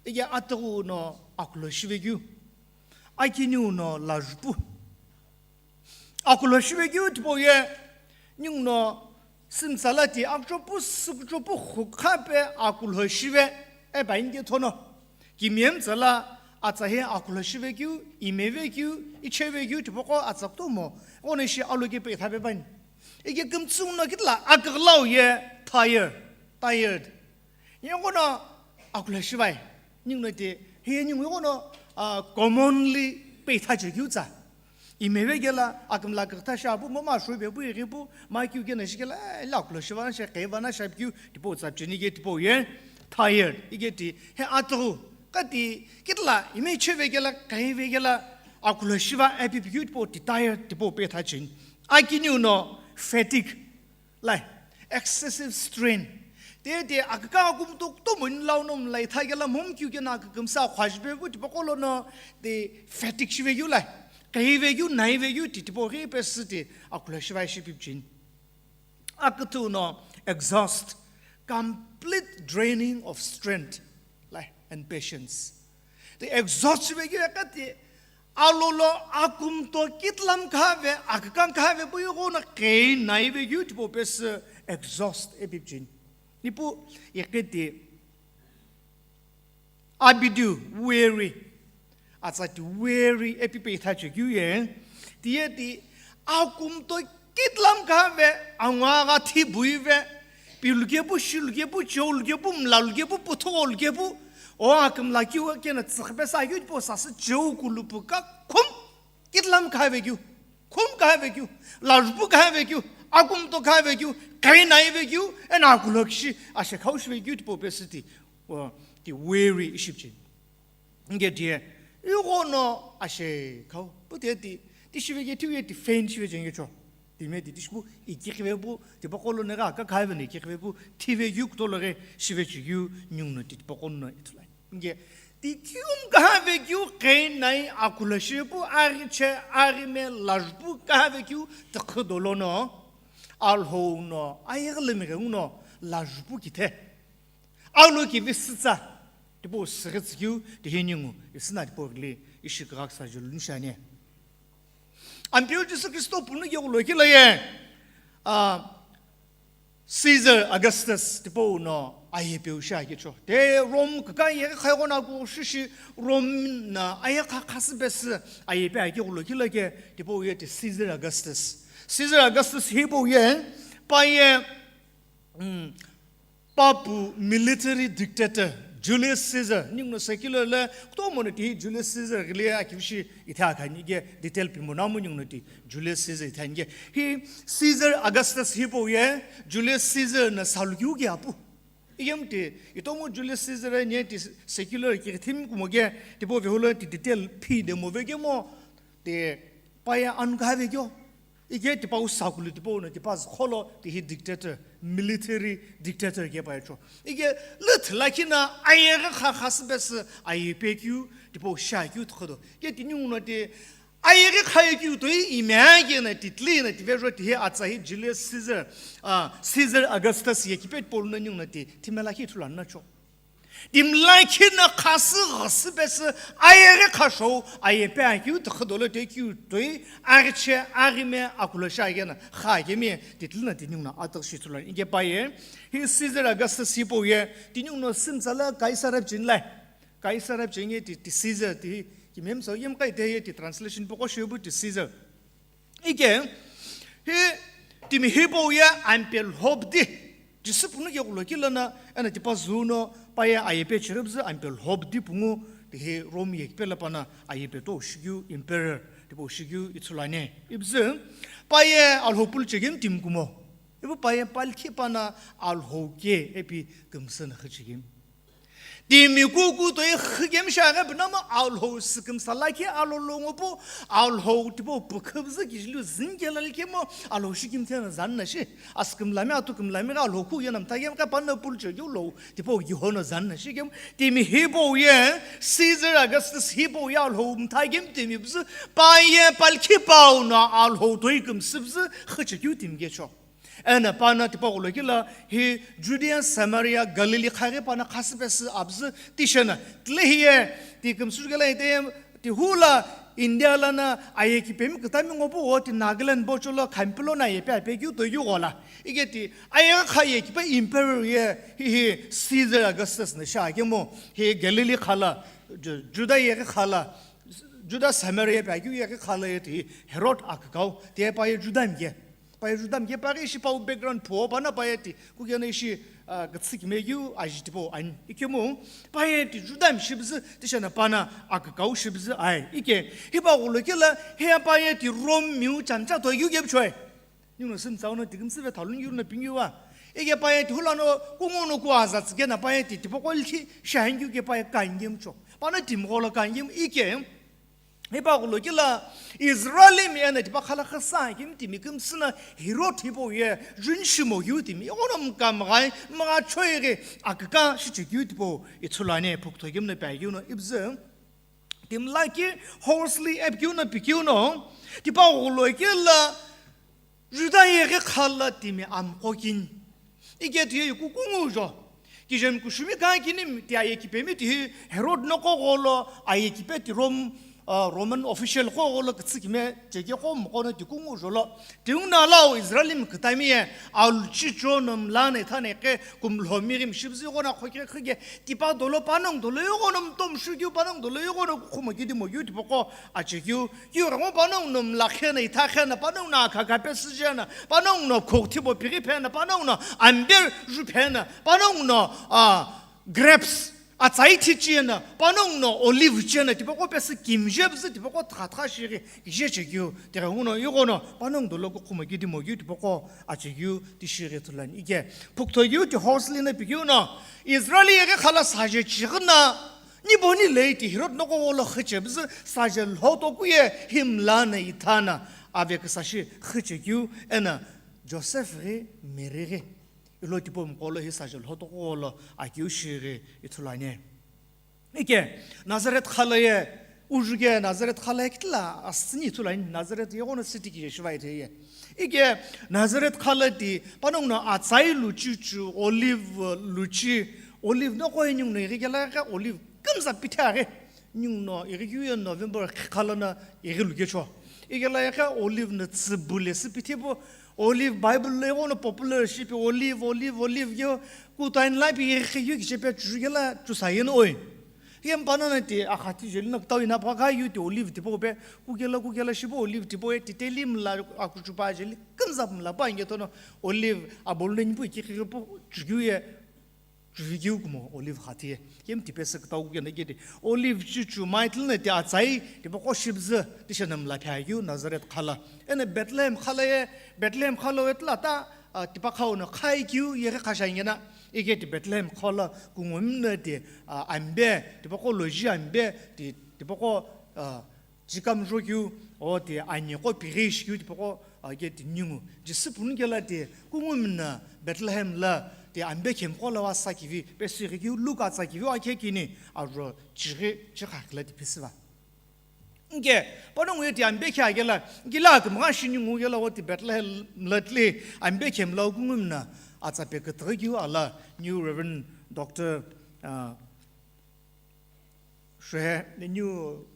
Ike atughu no akulhou shive keu. Akiniu no lajpu. Akulhou shive keu tipau ye, ningu no simtsa la ti akchopu sükchopu khukha pe akulhou shive, e ba inge thono. Kimiyemtsa la atsa he akulhou shive keu, imeve keu, icheve keu, tipaqo atsa kutomo, ono ishi aloke pe thape bani. Ike kümtsü no kitla aküghülau ye, tired, tired. Ningu no akulhou shivai. Ningu no ti, hi ningu ighono, ah, commonly pe thache keu tsa. Imeve kela, akümla kükta shapu, mo ma shube pu, ighi pu, ma kiu kena shikela, eh, la akulhou shiva na she, keva na shapu kiu, tipau tsa cheni ke tipau ye, tired, ike ti, he atughu, ka ti, kitla, ime cheve kela, keve kela, akulhou shiva, epi kiu tipau ti tired, tipau pe thache. Akiniu no fatigue. Lai, excessive strain. Te te akaka kumto kutomo ni lau nom lai tha kela mom kiu kena akakümsa khwajbe pu tipaqo lono te fatigue shive keu lai. Kaive keu, naive keu ti tipau ghi pesü ti akulhou shivai shi pipchin. Aküthu no exhaust, complete draining of strength, lai, and patience. Te exhaust shive keu ka ti alolo akumto kitlam khave, akakang khave pu ighono kei naive keu tipau pesü exhaust epipchin. Ipu iqiti abidiu weary, atsa ti weary epipe ithache keu ye, tiye ti akumto kitlam khave, angwa gha thi buive, Pilu kepu, shilu kepu, cheulu kepu, mlalu kepu, puthugho lu kepu, o akümla keu kena tsüghüpesü akeu tipau sasü cheu kulupu ka khum, kitlam khavekeu, khum khavekeu, lajupu khavekeu, akumto khavekeu, kainai vekeu, eno akulhokshi ashekhau shivekeu tipau pesü ti, o, ti weary ishipicheni. Nge tiye, ighono ashekhau, pu tiye ti, ti shiveke thiu ye ti faint shive chenge cho. Timi ti tishipu, ikighivepu, tipaqo lono gha kakhaveno ikighivepu, thivekeu kutolo ghe shivechekeu ninguno ti tipaqo no ithulu ani. Nge, ti kium khavekeu kainai akulhoshipu, aghiche, aghime, lajupu khavekeu tiqhi dolono, Alhou no, ayeghi lemi ghenguno, lajupu kithe. Alu kivi sütsa, tipau süghitsükeu, tihi ningu, isüna tipau ghili, ishi kagha küsa julu nishani. Ampeu Jisü Kristo punu keghulo kila ye, ah, Caesar Augustus tipau no ayepeu shi akicho. Te Rome kaka yeghi khayeghono aku shishi Rome na ayeghi kha khasüpesü ayepe akeghulo kila ke tipau ye ti Caesar Augustus. Caesar Augustus hipau ye, pa ye, mm, Papu military dictator Julius Caesar, ninguno secular le kutomo no ti Julius Caesar ghili akivishi itha khani ke detail pimo namu ninguno ti Julius Caesar itha ke. Hi Caesar Augustus hipau ye Julius Caesar na salu kiu ke apu. Igem ti itomo Julius Caesar ni ti secular ke thim kumo ke tipau veholo ti detail phi de mo vekemo ti pa ye anu khavekeu. Ike tipau sakulu tipau no tipa zükholo tihi dictator, military dictator ke pa cho. Ike lüthü lakhi na ayeghi kha khasüpesü ayepekeu tipau shakeu tokhodo. Ke ti ninguno ti ayeghi khayekeu toi imya ke na titli na tivejo tihi atsa hi Julius Caesar, ah, Caesar Augustus yekipe tipau no ninguno ti thimela khi ithulu ani cho. Timi lakhi na khasü ghasüpesü ayeghi khashou ayepe akeu tokhodo lo te keu toi aghiche aghime akulhoshiaghi na kha kemi titli na ti ninguno ataghi shi ithulu ani. Ike pa ye hi Caesar Augustus hipau ye ti ninguno sümtsa la Kaisar apicheni la. Kaisar apicheni ti, ti Caesar ti hi kimemsa yem kai te ye ti translation poko shebu ti Caesar. Ike, hi timi hipau ye ampe lhobdi, Jisü punu keghulo kila na, eno tipa züno, pa ye ayepe chiribzü ampe lhobdi pungu, tihi Rome yekipe la pa na ayepe to shikeu emperor, tipau shikeu ithulu ani. Ibzü, pa ye Alhou pulu chekemi timi kumo. Ipu pa ye palkhi pa na Alhou ke epi kümsü na khichekemi. Timi kuku toi khikemi shi aghi püna mo Alhou sükümsa lakhi alolo ngopu Alhou tipau pükhübzü kijilu zünkela likemo Alhou shikimthe na zan na shi. Asükümlami atukümlami ghi Alhou khu ye na mtha kemi ka pa na pulu chekeu lo tipau kihono zan na shi kemu. Timi hipau ye Caesar Augustus hipau ye Alhou mtha kemi timi püzü pa ye palkhi pau no Alhou toi kümsübzü khichekeu timi kecho. Eno pa na tipaqo lo kila hi Judea, Samaria, Galilee khaghi pa na khasüpesü abzü tishena. Tile hi ye ti kümsü kela ite ti hula India la na aye kipemi kütami ngopu o ti Nagaland bocho lo khampilo na ayepe ape keu to yu gola. Ike ti aye kha ye kipe emperor ye hi, hi Caesar Augustus na sha kemo hi Galilee khala, Ju-, Juda ye khala, Juda Samaria pe akeu ye khala ye ti Herod akükau ti pa ye Juda mike. Pa ye Juda mike pa ghi ishi pau background phuo pa na pa ye ti, kukena ishi, ah, kütsü kime keu aji tipau ani. Ikemu, pa ye ti Juda mishibzü, tishena pa na akükau shibzü ai. Ike, hipaqo lo kila, hiya pa ye ti Rome miu chamcha to yu kepchoi. Ninguno sümtsau no ti kümsüve thalun yu na pingiwa. Ike pa ye ti hula no, kungu no kuaza tsike na pa ye ti, tipaqo lhi, shahin keu ke pa ye kangem cho. Pa na timqo lo kangem, ike, Hipaqo lo kila Israelmi eno tipa khala khasa kemi timi kümsü na Herod hipau ye jun shimo keu timi ighono mkamghai mghachoi ghi aküka shichekeu tipau ithulu ani phuktho kemu no pi akeu no ibzü. Timi lakhi horse li epikeu no pikeu no tipaqo lo kila Juda yeghi khala timi amqo kini. Ike tiye kukungu jo. Kijemi kushumi ka kini ti aye kipemi tihi Herod noqo gholo aye kipe ti Rome Ah, Roman official qo gholo kütsükime cheke qo mqo no tikungu jolo. Tiungu no alau Israel mi kütami ye aluchi cho no mla ne thane ke kumlho miri mshibzi qo na khoke khige tipa dolo panong dolo yogo no mtom shu kyu panong dolo yogo no khuma kidi mo kyu tipo qo ache kyu. Kyu rango panong no mla khena itha khena panong na kha kha pe sijena panong no khok thibo piri phena panong no amber ju phena panong no, ah, grapes, atsai thi chena, panong no olive chena, tipo qo pesi kimje bzi, tipo qo tha tha shiri, kije chekyu, tere uno, yugo no, panong dolo ko khuma kidi mo kyu, tipo qo ache kyu, ti shiri thulan ike. Pukto kyu, ti horse lina pikyu no, Israeli yege khala saje chigna, ni boni lei ti Herod no ko wolo kheche bzi, saje lho to kuye, him lana itana, ave ksashi kheche kyu, ena, Joseph re, Mary re. Ilo tipau mqo lo hi saje lho toqo lo akiu shighi ithulu ani. Ike, Nazareth khala ye, uju ke Nazareth khala ye kitila asini ithulu ani, Nazareth ye ghono city kije shiva ithe ye. Ike, Nazareth khala ti, panongu no atsai luchi chu, olive luchi, olive no ko inyung no ighi kela ka olive kumza pithe aghi. Inyung no ighi kyu ye November khala na ighi lukecho. Ikela ye ka olive no tsibule si pithe po, Olive Bible lo ighono popular shipi olive, olive, olive yo kutain la pi yekhe yu kichepe chuju kela chusayen oi. Yem panana ti akhati jeli na tau ina pa ka yu ti olive tipo pe kukela kukela shipo olive tipo e titeli mla akuchupa jeli kanza mla pa nge tono olive abol ne nipu ki ki po chuju ye Chuju keu kumo olive kha thiye. Kem tipesü kütau kukena kedi. Olive chuchu maitl na ti atsai, tipaqo shibzü, tishanam la phya keu Nazareth khala. Ene Bethlehem khala ye, Bethlehem khala wetla ta, ah, tipakhau no khai keu yeghi khasha ingena. Ike ti Bethlehem khala kungumna ti, ah, ambe, tipaqo loji ambe, ti, tipaqo, ah, Chikam jokeu, o ti ani qo pighi shikeu tipaqo, a, ke ti ningu. Jisü punu kela ti, kungumna Bethlehem la ti ambe khemqo la wa sa kivi, pesü ghi keu Luke atsa kivi wa khe kini, a ro chighi chikha kela ti pisiva. Nke, panongu ye ti ambe khe akela, kila kümgha shi ningu kela o ti Bethlehem la tli, ambe khem la kungumna atsa pe kütüghi keu ala, New Reverend Doctor, a, Shohe, new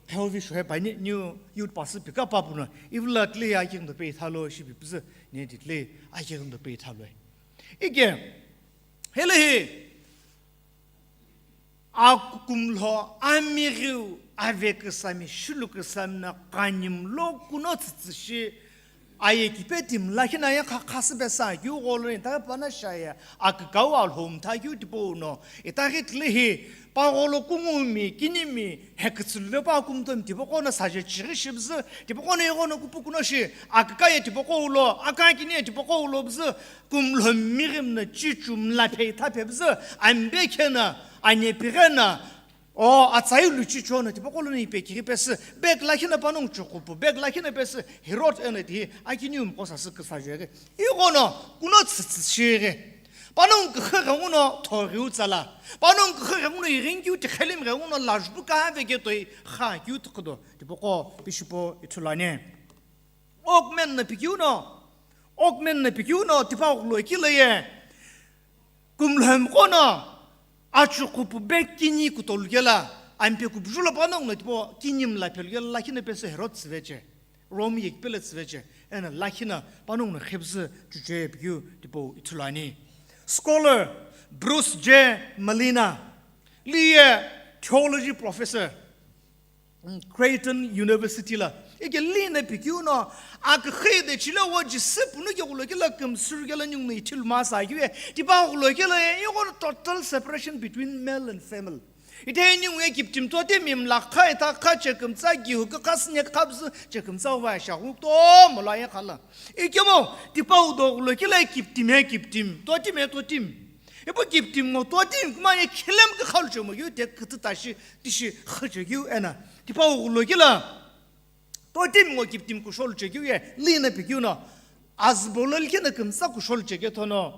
Phelvi Shohe pani, new youth pastor pika papuno, ivla tle ya king do pe thalo shi pipse, ne ti tle a king do pe thalo. Ike, hele he, a kumlo, a miriu, a vekesami, shulukesami na kanim lo kuno tsitsi shi, Aye kipe timi lakhi na ye kha khasü pesa keu gholo ni ta pana shaye akükau alhou mtha keu tipau no itaghi tile hi pa gholo kungumi kinimi hekütsülüle pa kumtomi tipaqo no saje chighi shibzü tipaqo no ighono kupukuno shi aküka ye tipaqo ulo aka kini ye tipaqo ulo bzü kumlo mighim no chichu mlaphe itha phebzü ambe khena anye pighe na O atsai luchi chono tipaqo lono ipe kiri pesü, bag lakhi na panongu chukupu, bag lakhi na pesü, Herod eno tihi, akiniu mqo sasü küsa jeghi. Ighono, kuno tsütsü shighi. Panongu kükhe ghenguno thoghiu tsala. Panongu kükhe ghenguno iringiu tikhelim ghenguno lajbu ka veke toi kha kiu tikhido. Tipaqo pishipo ithulu ani. Okmen na pikiu no, okmen na pikiu no, tipa ghulo kilo ye. Kumlhem qono achuqhupu be kini kutolu kela, ampe kubjulo panongu no tipaqo kini mla phelu kela lakhi na pesü Herod tsüveche, Rome ye kipela tsüveche, ena lakhi na panongu no khepzü chuche pikiu tipau ithulu ani. Scholar Bruce J. Malina, liye theology professor, Creighton University la. Ike lina pikiu no, akükhü de chile wo jisü punu ke ghulo kela kümsür kela nyung no ithil masa kiu ye, tipa ghulo kela ye, yugo total separation between male and female. Ite nyung ye kiptim to te mim la kha ita kha chekümtsa gihu ke khas ne khabz chekümtsa wa sha hu to mo la ye khala. Ike mo, tipa udo ghulo kela kiptim he kiptim, to tim he to tim. Ipu kiptim ngo to tim kuma ye khilem ke khalu chemo yu te kiti tashi tishi khache keu ena. Tipa ughulo kela. Totim ngo kiptim kushol chekeu ye, lina pikeu no. Azbolol kena kümsa kushol cheke thono.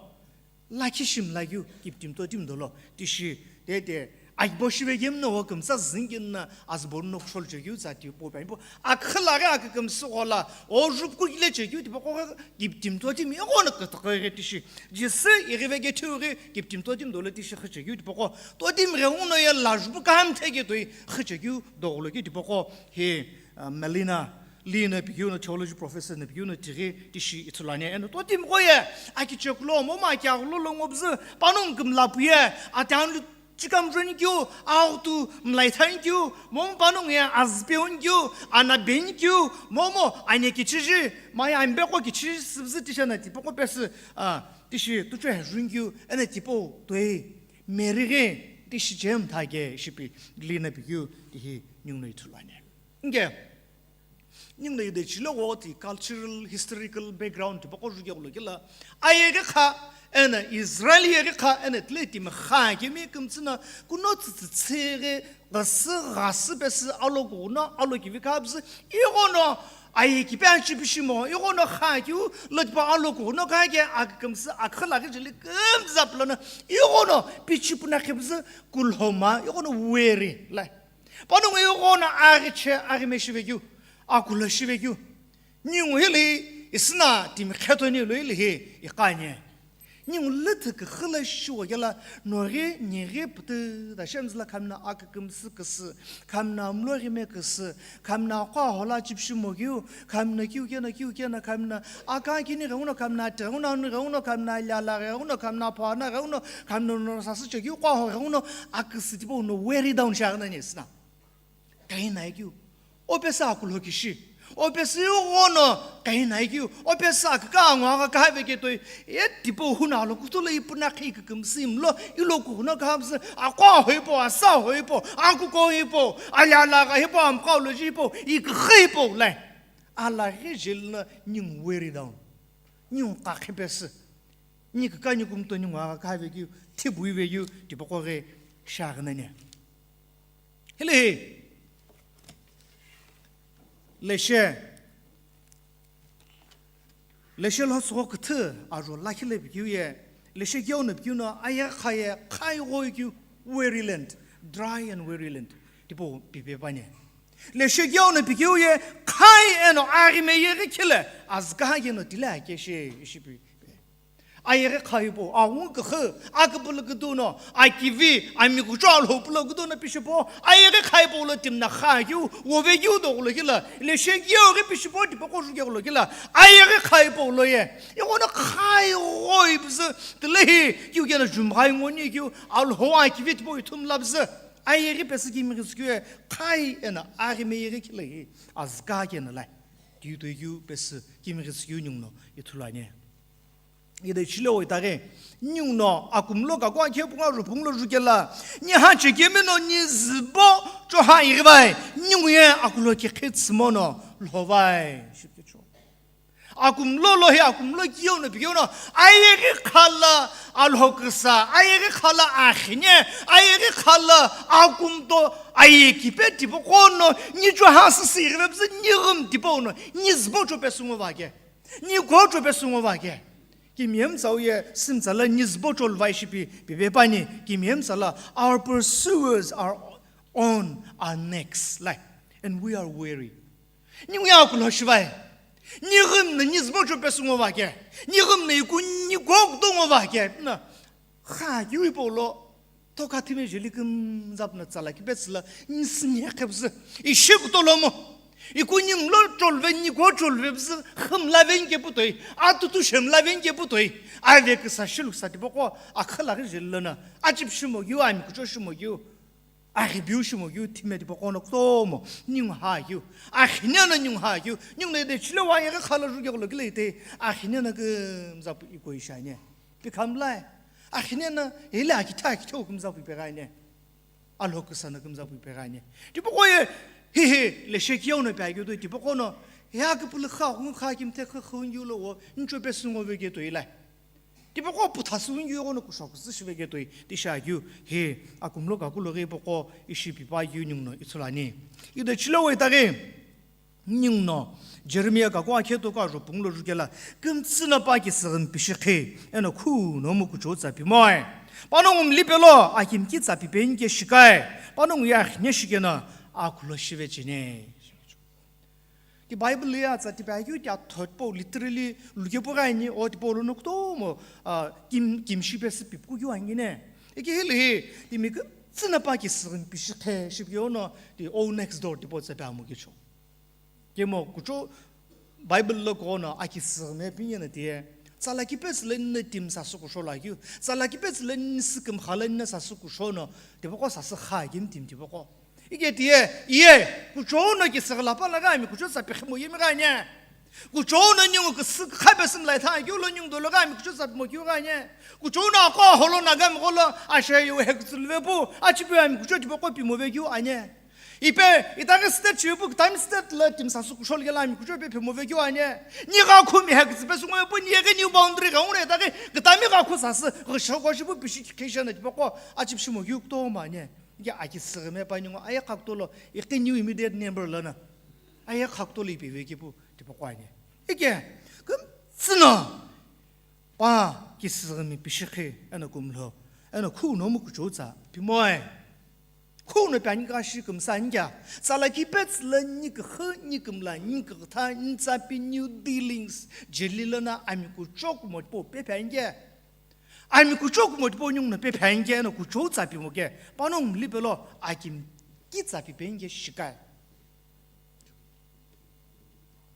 Lakhi shim lakeu kiptim totim dolo. Tishi, te te, Akibo shive kemu no wo kümtsa züngino azübo no kushol chekeu tsa tipau pi ani po. Aküla ghi akükümsü ghola, o jupuku kile chekeu tipaqo ghi kiptimi totimi ighono kütüqü ghi tishi. Jisü ighive ketheu ghi kiptimi totimi dolo tishi xü chekeu tipaqo. Totimi ghenguno ye la jupuku hamthe ke toi xü chekeu doghulo ke tipaqo. Hi, uh, Melina Lee no pikeu no theology professor no pikeu no tighi tishi ithulu ani. Eno totimi gho ye akichekulu momu akiaghulu lo ngobzü panongu kümla pu ye ati anlu chikamjoni keu, aghutu mlaithani keu, momu panongu ye azüpeuni keu, anabeuni keu, momu ane kichiji, maye ambeqo kichiji sübzü tishi eno tipaqo pesü, ah, tishi tuchou hejuni keu, eno tipau toi Mary ghi tishi chemtha ke shipi Lee no pikeu tihi ninguno ithulu ani. Inke ninguno ide chilo wo ti cultural, historical background tipaqo juke ghulo kila. Aye ghi kha, eno Israel ye ghi kha, eno tile timi kha kemi kümtsü no kuno tsütsü tsüghi ghasü ghasü pesü alo kughuno alo kivi khabzü ighono aye kipe achi pishimo ighono kha keu lo tipau alo kughuno kha ke akükümsü aküla ghi jeli kümzaplono ighono pichi puna khibzü kulhoma ighono weary la. Panongu ighono aghi che, aghi meshive keu, akulo shive keu. Ningu hili isüna timi khetoni lo hili hi iqani. Ningu lüthü küxü lo shiwo kela, noghi, nighi, pütü da shemzü la khamna akükümsü küsü, khamna mlo ghime küsü, khamna aqo aho lo achipishi mo keu, khamna kiu kena, kiu kena, khamna aka kini ghenguno, khamna ate ghenguno, anu ghenguno, khamna aliala ghenguno, khamna phana ghenguno, khamna no sasü chekeu qo aho ghenguno, aküsü tipau no weary down shiaghi nani isüna. Kainai keu. O pesü akulho kishi. O pesü ighono kainai keu. O pesü aküka angu agha kahave ketoi. E tipau huno alo kutulo ipuna khi kükümsü imlo ilo kughuno khabzü. Aqo aho ipo, asa aho ipo, akuko ipo, aliala gha ipo, amqaulo ji ipo, iküxü ipo lai. Alaghi jeli no ningu weary down. Ningu qakhi pesü. Ni kükani kumto ningu agha kahave keu, thipu ive keu, tipaqo ghi shiaghi nani. Hile hi. Leshe. Leshe lo tsügho küthü ajo lakhi lo pikeu ye. Leshe keu no pikeu no aye kha ye kha ighoi keu weary land, dry and weary land. Tipau pipe pani. Leshe keu no pikeu ye kha eno aghime yeghi khile azü kaha keno tile akeshe ishi pi. Ayeghi kha hipau, aghungu küxü, aküpülü kütüno, akivi, amikucho alhopülo kütüno pishipo, ayeghi kha hipau lo timna kha keu, wove keu doghulo kila, leshe keu ghi pishipo tipaqo juke ghulo kila, ayeghi kha hipau lo ye. Ighono kha igho ibzü, tile hi, keu kena jumgha ingoni keu, alho akivi tipau ithum labzü, ayeghi pesü kimighi sükeu ye, kha eno aghime yeghi khile hi, azü kaha keno lai. Tiu toi keu pesü kimighi sükeu ninguno ithulu ani. Ide chilo itaghi, ninguno akumlo kaku akhe punga ro punglo jukela, ni ha chekemi no ni zübo cho ha ighivai, ningu ye akulo kekhe tsümo no lhovai. Akumlo lo hi akumlo keu no pikeu no, ayeghi kha lo alho küsa, ayeghi kha lo akhine, ayeghi kha lo akumto, aye kipe tipaqo no, ni cho ha süsü ighivebzü ni ghim tipau no, ni zübo cho pesü ngo vake. Ni kuo cho pesü ngo vake. Kimiye mtsau ye simtsa lo ni zübo cho luvai shipi, pipe pani, kimiye mtsa lo, our pursuers are on our necks, like, and we are weary. Ningu ye akulo shivai. Ni ghim no ni zübo cho pesü ngo vake. Ni ghim no iku ni kuo kuto ngo vake. Na, kha keu hipau lo. Toka thime jeli kümzapno tsala kipetsü lo, nisüni akhebzü, ishi kutolomo. Iku ni mlo cholve, ni kuo cholvebzü, khümlaveni keputoi, atutu shemlaveni keputoi, ave küsa shilu küsa tipaqo, akhüla ghi jeli lono, achipi shimo keu, amikucho shimo keu, aghibiu shimo keu, thime tipaqo no kutomo, ningu ha keu, akhine no ningu ha keu, ningu no ide chilo wa yeghi kha lo juke ghulo kile ite, akhine no kümzapu iko ishane. Pi khamlai, akhine no, hile akitha akitha kümzapu ipeghaine. Alho küsa no kümzapu ipeghaine. Tipaqo ye, hi hi, leshe keu no pi akeu toi, tipaqo no, he aküpülü kha, ghungu kha kimthe kha, kha ungiu lo wo, ncho pesü ngo veke toi ilai. Tipaqo putha sü ungiu ghono kusho küsü shi veke toi, tishi akeu, he, akumlo kaku lo ghi ipaqo, ishi pipa akeu ninguno ithulu ani. Ide chilo wo itaghi, ninguno, Jeremiah kaku akhe toku ajo punglo jukela, kümtsü no pa kisüghü mpishi khe, eno khu nomu kuchou tsa pimoe. Panongu mlipelo akimki tsa pipeni ke shikai. Panongu ye akhine shikeno akhulo shive cheni. Ti Bible ye atsa tipe akeu ti athot po literally luke po gani o ti po lono kutomo, ah, kim, kim shipe si pipu keu angine. Iki hili hi timi ke tsina pa ki sirin pishi khe shipe ono ti o next door ti po tsa pe amu kicho. Kemo kucho Bible lo kono aki sirme pinye na tie. Tsala kipetsu le nne tim sasu kusho la kyu. Tsala kipetsu le nne sikim khala nne sasu kusho no. Tipoko sasu kha kim tim tipoko. Ike tie, iye, kucho no ki sirla pa la gami, kucho sa pikhimo yemi ganye. Kucho no nyung ke sik khabe sim lai tha kyu lo nyung do lo gami, kucho sa mo kyu ganye. Kucho no ko holo na gami holo, ashe yo hek tsulve pu, achi pu ami kucho tipoko pimo ve kyu anye. Ipe, itaghi state shipu, kitami state la tim sasu kushol gela mi kucho pe phemo vekeu anye. Ni gha khu mi hek zipe sungo pu ni yeghi new boundary gha ungre itaghi kitami gha khu sasu, ghisho gho shipu pishi khisha na tipoko, achip shimo yu kuto ma anye. Ike aki sirme pa ningo, aye khakto lo, ike new immediate neighbor lana. Aye khakto lo ipe veki pu, tipoko anye. Ike, kum tsino. Pa kisüghümi pishikhi, eno kumlo, eno khu no mu kuchou tsa pimoe. Khu no pya nika shi kumsa nika, tsala kipetsu la nikhu, nikumla, nikutha, nitsa pi new dealings, jeli lana ami kuchou kumo po pe pya nike. Ami kuchou kumo po nyung no pe pya nike, eno kuchou tsa pimo ke, panongu mlipelo, akim kitsa pi pe nike shikai.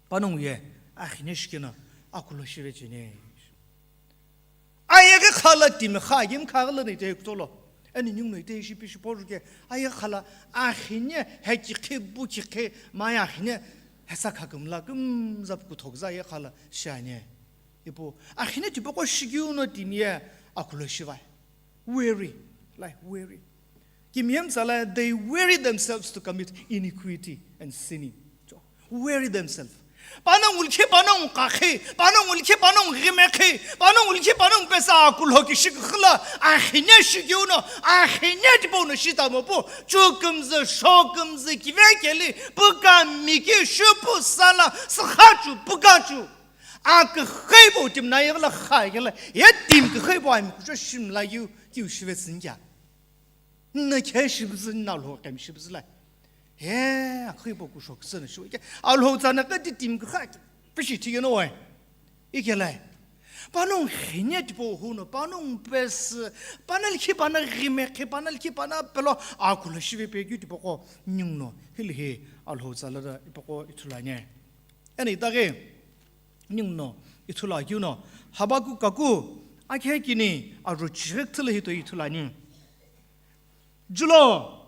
Panongu ye, akhine shikeno, akulo shive cheni. Ayeghi khala timi kha, yim kha ghala ni te kutolo. Ani nyung no ite shi pi shi poru ke, ayeghi khala, akhine he ki khe bu ki khe, ma ya akhine, hesa kha kumla kumza kuthok za ayeghi khala, shane. Ipo, akhine tipoko shikyu no timi ye, akulo shivai. Weary, like weary. Kimiyem tsala, they weary themselves to commit iniquity and sinning. So, weary themselves. Panongu likhi, panongu kakhi, panongu likhi, panongu ghimekhi, panongu likhi, panongu pesa akulo kishi khla, akhine shikyu no, akhine tipo no shita mo po, chukumzi, shokumzi, kivekeli, puka miki, shupu sala, sakhachu, pukachu. A kikhaibo tim na yegla kha yegla, ye tim kikhaibo ami kucho shim la yu, kiu shive tsinja. Na khe shibzi na lo kem shibzi la. He, a khibo kusho ksana shu ke. A lo tsana ka ti tim kha, pishi ti no wai. Ike lai. Panongu khine tipo huno, panongu pes, panal khi pana rime, khi panal khi pana pelo, a kula shive pe gyu tipo ko, nyung no, hili he, a lo tsala da, ipo ko itula nye. Ani dage, Ninguno, ithulu akeu no, Habakuku kaku, akhe kini, aro chirek thulu hito ithulu ani. Julo,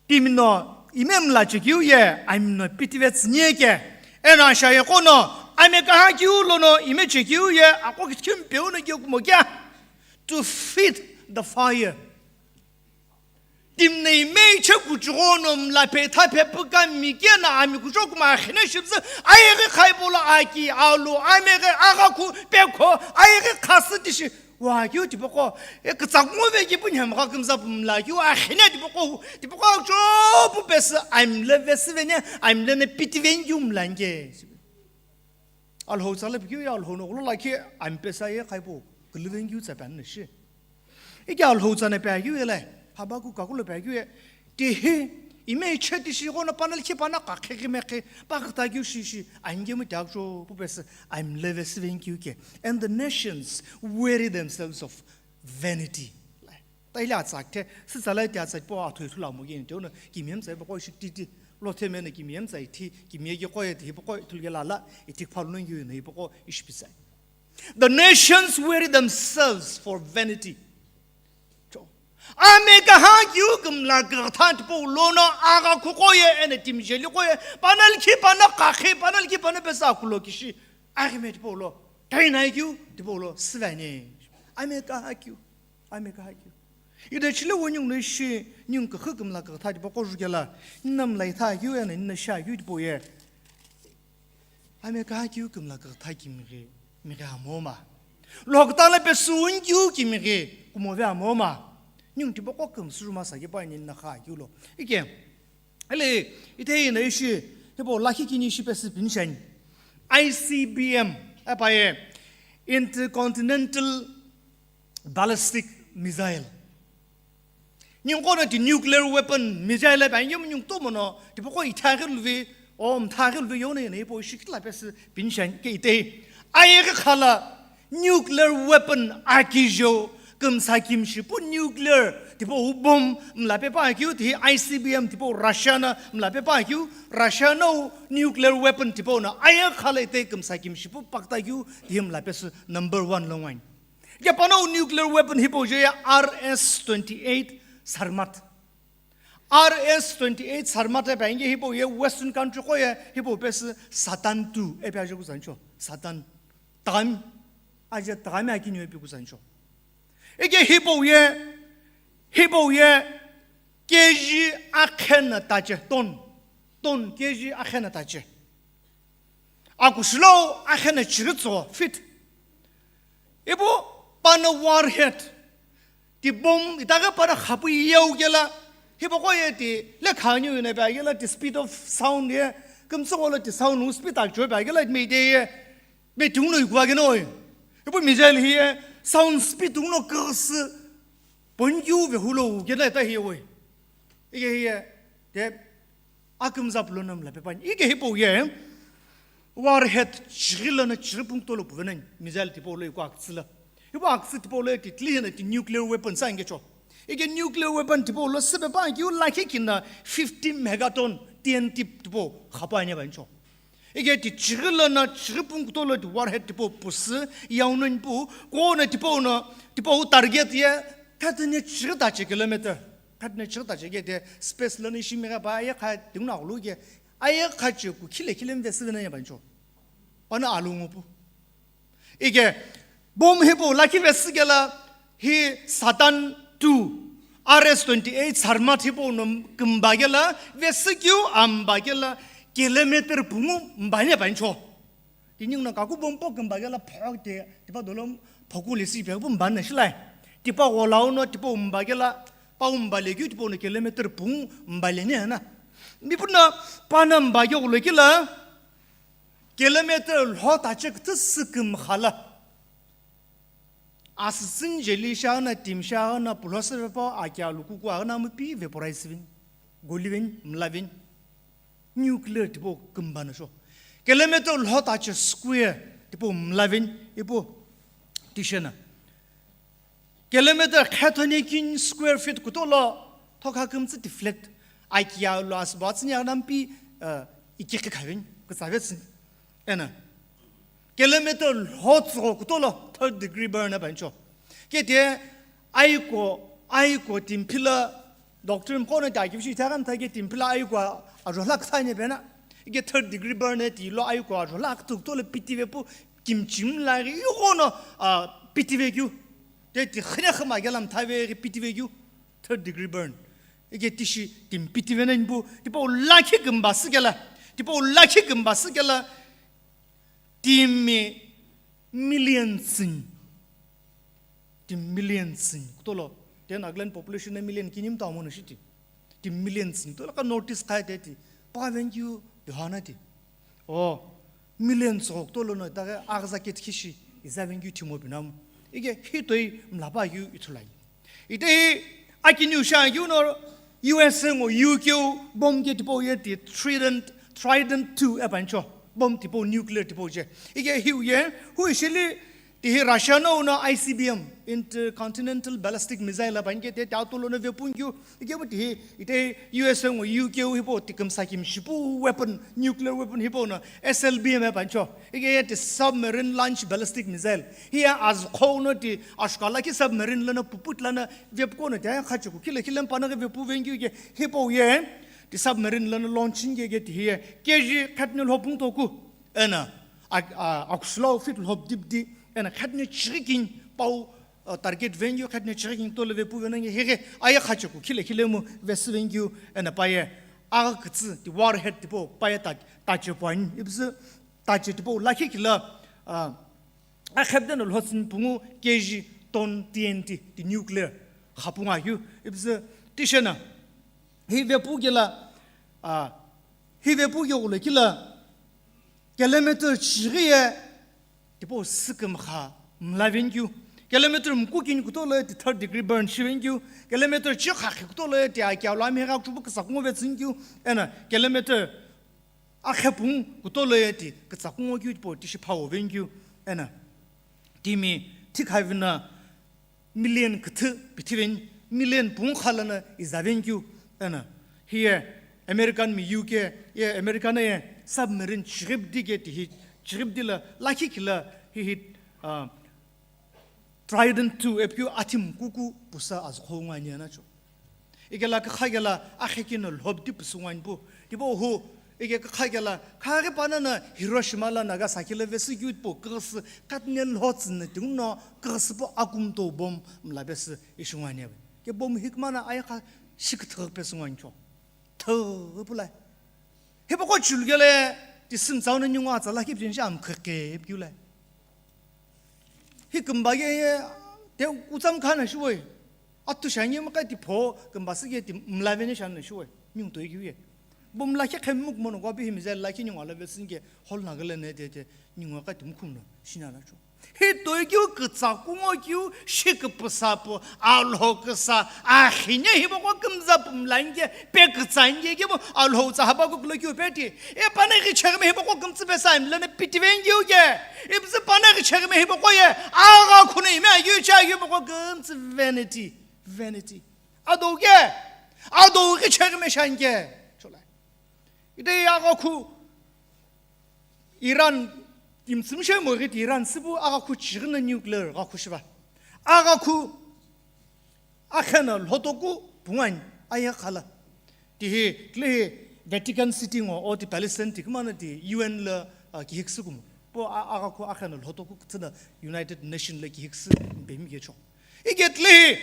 timino, ime mla chekeu ye, amino pitive tsinye ke, eno ashaye kono, ame kaha keu lono, ime chekeu ye, ako kichim peu no keu kumo kya, to feed the fire. Timnei mei che kuchughono mla pe tha pe puka mi kena ami kuchou kuma akhine shibzi, ayeghi khaibola aki, alu, ameghe, agha khu, pekho, ayeghi khasi tishi, wa kyu tipoko, e kitsakungo ve ki punyam gha kumza pumla kyu, akhine tipoko, tipoko cho pu pesi, amle vesi vene, amle ne piti ven kyu mla nge. Alhou tsala pikeu ye Alhou no ghulo lakhi ami pesa ye khaipu, kuluven keu tsa pyan shi. Ike Alhou tsana pya keu ye le, Habakuku kakulo pya keu ye, tihi, ime che tishi ghono panal khi pana kakhe kime khe, pa kata keu shi shi, ange mu tyak cho, pu pesa, I'm leve siven keu ke. And the nations weary themselves of vanity. Taile atsa the, sitsala iti atsa po athu ithulu amo gini, teuno kimiyem tsa ipo ko ishi titi, lo themeno kimiyem tsa ithi, kimiye ki koye ti ipo ko ithulu gela la, ithi khaphalu nongi yuna ipo ko ishi pitsai. The nations weary themselves for vanity. Cho. Ame kaha kyu kumla gatha tipo lono aga khukoye ene timjeli koye, panal khi pana kakhe, panal khi pana pesa kulo kishi, agime tipo lo, tainai kyu tipo lo, sivane. Ame kaha kyu. Ame kaha kyu. Ida chile wo nyung no ishi nyung kakhu kumla katha tipoko jukela. Nna mla itha kyu ena nna sha kyu tipo ye. Ame kaha kyu kumla katha kimighe, mighe amoma. Lokta la pesu unkyu kimighe, kumove amoma. Nyung tipoko kum suruma sa kipa nna kha kyu lo. Ike. Ele, ite ina ishi, tipo lakhi kini ishi pesi pinshani. I C B M, apaye, Intercontinental Ballistic missile. Ninguqo no ti nuclear weapon missile ipeghi yemu ningu tomo no, tipaqo ithaghi luve, o mthaghi luve yone yene ipo ishi kitila pesi pinishan ke ite. Ayeghi khala nuclear weapon akijeu, kümsa kimshipu nuclear, tipau bomb mlape pa akeu, ti I C B M tipau Russia na mlape pa akeu, Russia no nuclear weapon tipau na ayeghi khala ite kümsa kimshipu pakta akeu, ti mlape sü number one lo wani. Japan no nuclear weapon hipau je R S twenty-eight Sarmat. R S twenty-eight Sarmat ipeghi hipau ye Western country qo ye hipau pesü Saturn two ipi aje kuzancho. Saturn. Tami. Aje tami akiniu ipi kuzancho. Ike hipau ye, hipau ye K G akhe na tache, ton. Ton K G akhe na tache. Akushulou akhe na chiritsü feet. Ipu pana warhead. Ti bomb itaghi pana khapu yeu kela. Hipaqo ye ti le khaniu ina pa kela ti speed of sound ye. Kümtsüqo lo ti sound speed akjo pa kela mide ye. Be tingno ikua keno. Ipu missile hi ye sound speed tingno kürüsü. Pongiu ve hulo kena ta hi we. Ike hi ye. Te Akümza pulo namla pepani. Ike hipau ye warhead chighi lono chighi pungto lo puvenani missile tipau lo iko aktsü la. Ipo aktsü tipau lo ye ti tili hena ti nuclear weapon sa ingecho. Ike nuclear weapon tipau lo süpe pa kiu lakhi kina fifty megaton T N T tipau khapani bancho. Ike ti chighi lono chighi pungto lo ti warhead tipau pusü yaunani pu kono tipau no tipau target ye khatini chighi tache kilometer. Khatini chighi tache ke te space lono ishi megha pa aye kha tinguna aghulu ke aye kha che ku khile khile mvesü vena ya bancho. Pana alu ngupu. Ike bomb hipau lakhi vesü kela hi Saturn two R S twenty-eight Sarmat hipau no kümba kela vesü kiu amba kela kilometer pungu mbanya bancho. Tiningu no kaku bomb po kümba kela phok te tipa dolo phoku lesi pe pu mban na shilai. Tipa golau no tipa umba kela pa umba le keu tipa no kilometer pung umba le ne na. Mipu no pana umba ke ulo kila kilometer lho ta chek tu süküm khala. Asüsün jeli sha na tim sha na pulo se pa akya luku ku na mu pi vaporize vin. Goli vin, mla vin. Nuclear tipau kümba no sho. Kilometer lho ta che square tipau mla vin ipu tishena. Kilometer khathoni kin square feet kutolo thokha kümtsü deflect. Aikia lo asba tsini anampi, uh, ikikhi khavin kutsavetsin. Ena. Kilometer lho tsügho kutolo third degree burn abancho. Kete aiko, aiko timpila doctor mkono ta kivishi ta kan ta ke timpila aiko ajola kthani bena. Ike third degree burn ti lo aiko ajola ktu kutolo piti ve pu kimchim la ri yono, ah, piti ve kyu. Te ti khine khama gelam thave ri piti ve kyu. Third degree burn. Ike tishi tim piti ve na inbu. Tipau lakhi kümba sükela. Tipau lakhi kümba sükela. Timi million sing. Timi million sing. Kutolo. Ten Nagaland population na million kinim ta mo shiti. Timi million sing. Tola ka notice khai te ti. Pa ven kyu yohana ti. O million so kutolo no ta ga agza ke tkishi. Iza ven kyu timo binam. Ike hitoi mlaba yu itulai. Ite hi akiniu sha keu no U S A ngo U K u bomb ke tipau ye ti Trident, Trident two e pancho. Bomb tipau nuclear tipau je. Ike hiu ye, hu ishili ti hi Russia no no I C B M, Intercontinental Ballistic Missile, apan ke te ta tulo no vepun keu. Ike mo ti hi, ite U S A ngo U K u hipau ti kümsa kimshipu weapon, nuclear weapon hipau no S L B M e pancho. Ike ye ti submarine launch ballistic missile. Hiya azkhou no ti ashkala ki submarine lana puput lana vepko no ti khachiku kile kile mpana ke vepu vengyu ke hipau ye ti submarine lana launching ke ke ti hiye K G khatni lhopung toku ena ak-, a-, akuslo fit lhop dip di ena khatni chirikin pau, uh, target vengyu khatni chirikin tole vepu venangi hege aya khachiku kile kile mu vesi vengyu ena paye aga kutsu ti warhead tipo paye ta, tache puani ibzu tache tipo lakhi kila, ah, akhebde no lhotsin pungu K G ton T N T ti nuclear khapunga yu ibzu tishena hi vepu gela, ah, hi vepu ge ulo kila kilometer chighi ye tipo süküm kha mlavin kyu Kilometer muku kini kutomo ye ti third degree burn shivenikeu, kilometer chikha khi kutomo ye ti akelo amigha kuchupu küsa kungu vetsünikeu, eno kilometer akhe pungu kutomo ye ti kütsa kungu keu tipau tishi phau venikeu, eno timi thikha vino million küthü pithi veni, million pungu kha lono iza venikeu, eno hiye American mi U K ye American ye submarine chighipdi ke ti hi chighipdi lo lakhi kilo hi hi, ah, Trident two ipi keu athi muku kupu sa azü khou ngani anacho. Ike la kükha kelo akhe kino lhobdi pusu ngani pu. Tipau hu, ike kükha kelo, khaghi pano no Hiroshima lo Nagasaki lo vesü keu tipau küghüsü katne lhotsü no tinguno küghüsü pu akumto bomb mla pesü ishi ngani ave. Ke bomb hikmana ayegha shi küthü pesü ngani cho. Thü pulai. Hipaqo chulu kelo ye, ti sümtsau no ningu atsa lakhi pichinshi amkhekhe ipi keu lai. Hi kümba ke ye, te utsam khana shuwoi. Atu shangi maka ti pho kümba sü ke ti mla veni shana shuwoi. Ningu toi keu ye. Bomb lakhi khe muk mono kwa bi hi mize lakhi ningu ala vesin ke hol na gele ne te te ningu ka ti mukhum no shina na chu. Hi toi keu kütsa kungu keu shi küpüsa pu alho küsa akhine hipaqo kümza pu mla nge pe kütsa nge ke mo alho tsa haba ko kulo keu pe ti. E pane ki chegme hipaqo kümtsü pe sa mla ne piti ven keu ke. E bzi pane ki chegme hipaqo ye aga khune ime keu cha keu hipaqo kümtsü vanity, vanity. Ado ke, ado ki chegme shan ke. Chulai. Ite aga khu Iran, timtsümshe moghi ti Iran süpu agha khu chighi no nuclear gha khu shiva. Agha khu akheno lhotoku pungani ayegha lo. Ti hi, tile hi Vatican City ngo, o ti Palestine ti kumana ti U N lo, ah, kihiksu kumo. Po a-, agha khu akheno lhotoku kutsuna United Nation lo kihiksu bemi gecho. Ike tile hi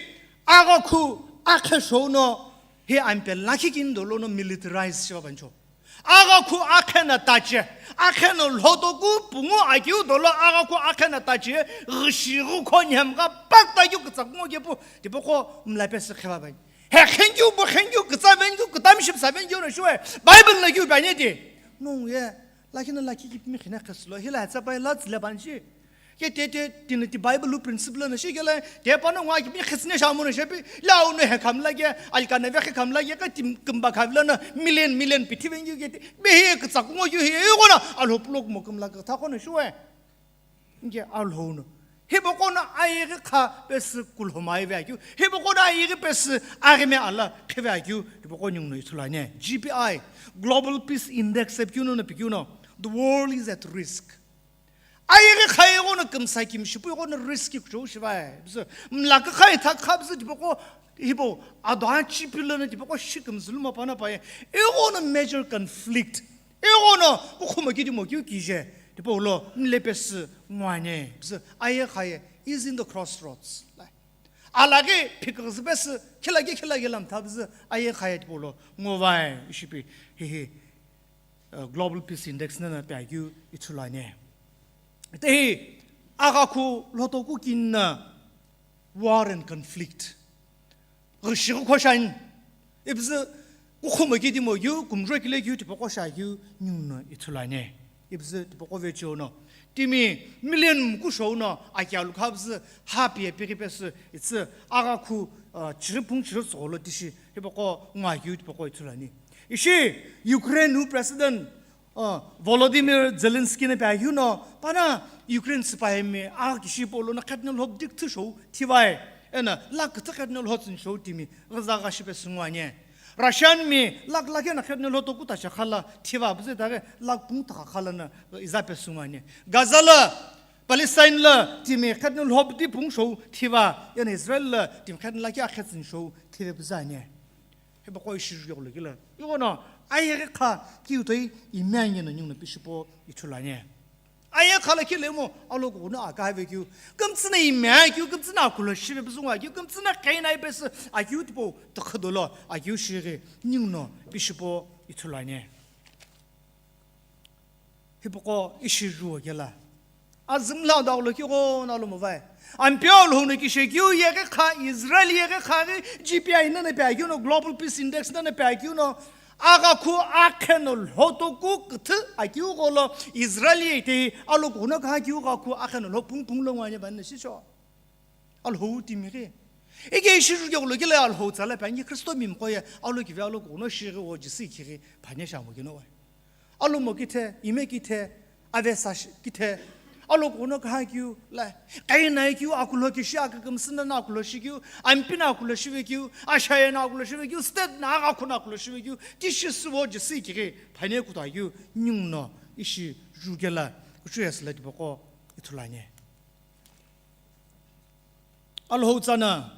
agha khu akhe shou no hi ampe lakhi kin dolo no militarize shiva bancho. Agha khu akheno tache, akheno lhotoku pungu akiu dolo agha khu akheno tache, ghishi ghu kho nyem gha pakta kiu kütsa kungu kepu, tipaqo mla pesü kheva bai. He khenkeu bu khenkeu kütsa venkeu kütam ship sa venkeu no shuwe, Bible no kiu bani ti. No ye, lakhi no lakhi ki mi khine kheslo, hila tsa bai la tsile banchi. Ke te te, tini ti Bible lu principle na shi kele, te pano ngwa ki mi khitsne sha mo na shepi, la uno he khamla ke, alkana ve khamla ke, ka tim kümba khavla na, million, million pithi ven ke te, be he kütsa kungu yu he, e gona, alho plok mo kümla ka tha kona shuwe. Nge alho no. Hipaqo no ayeghi kha pesü kulhomai ve akiu, hipaqo no ayeghi pesü aghime ala kheve akiu, hipaqo ningu no ithulu ani. G P I, Global Peace Index, ipi keu no, ipi keu no, the world is at risk. Ayeghi kha ighono kümsa kimshipu ighono risk kuchou shivai. Bzü, mla kükha itha kha bzü tipaqo hipau ado achi pilo no tipaqo shi kümzü luma pana paye. Ighono major conflict. Ighono kukhumo kiti mo kiu kije. Tipau lo mle pesü ngwane. Bzü, ayeghi kha ye is in the crossroads. Alaghi phiküzü pesü khilagi khilagi lam tha bzü ayeghi kha ye tipau lo ngovai ishipi. Hihi. Uh, Global Peace Index nana pe akeu ithulu ani. Tehi agha khu lhotoku kin na war and conflict. Ghishi ghu kho shan. Ibzü kukhumo kiti mo keu, kumjo kile keu, tipaqo sha keu, ningu no ithulu ani. Ibzü tipaqo ve cheo no. Timi million muku shou no, akya lukha bzü, ha pie piri pesü, itsü, agha khu, uh, chiri pung chiri tsogho lo tishi, hipaqo ngwa keu, tipaqo ithulu ani. Ishi Ukraine wu President, uh, Volodymyr Zelensky na pe akeu no, pana Ukraine sipahi mi agha kishi polo no khatne lhobdi küthü shou thivai. Eno lakh küthü khatne lhotsün shou timi ghiza gha shipe sungwani. Russian mi lakh lakh eno khatne lhotoku ta shakhala thiva buzü ta ghi lakh pung ta khala no iza pe sungwani. Gaza lo, Palestine lo timi khatne lhobdi pung shou thiva. Eno Israel lo timi khatne lakh akhetsün shou thive buzü ani. Hipaqo ishi ju yoklo kila. Ighono ayeghi kha kiu toi ime ani no ningu no pishipo ithulu ani. Ayeghi kha lo kile mo alokuno aka ve keu. Kümtsü no ime akeu, kümtsü no akulo shive bzü ngwa keu, kümtsü no khaina ipesü akeu tipau tokhodo lo akeu shighi ningu no pishipo ithulu ani. Hipaqo ishi ju kela. Azü mla dau lo kighono lo movai. Ampeu lo no kishe keu yeghi kha, Israel yeghi kha ghi G P I nana pe akeu no, Global Peace Index nana pe akeu no, agha khu akheno lhotoku küthü akeu gholo Israel ye te alokuno kha keu gha khu akheno lho pung pung lo ngwani bani shisho. Alhou timi ghi. Ike ishi juke gholo kile Alhou tsala pe angi Kristo mimqo ye alokivi alokuno shighi wo Jisü ikhighi phane shamo kino wae. Alomo kithe, ime kithe, avesa shi-, kithe, alokuno kaha kiu, la, kainai kiu, akulho kishi, akakümsü na akulho shi kiu, ampi na akulho shive kiu, ashaye na akulho shive kiu, state na agakhu na akulho shive kiu, tishi süwo Jisü ikhighi phane kuta kiu, ningu no ishi juke la, kuchu yasü la tipaqo ithulu ani. Alhou tsana,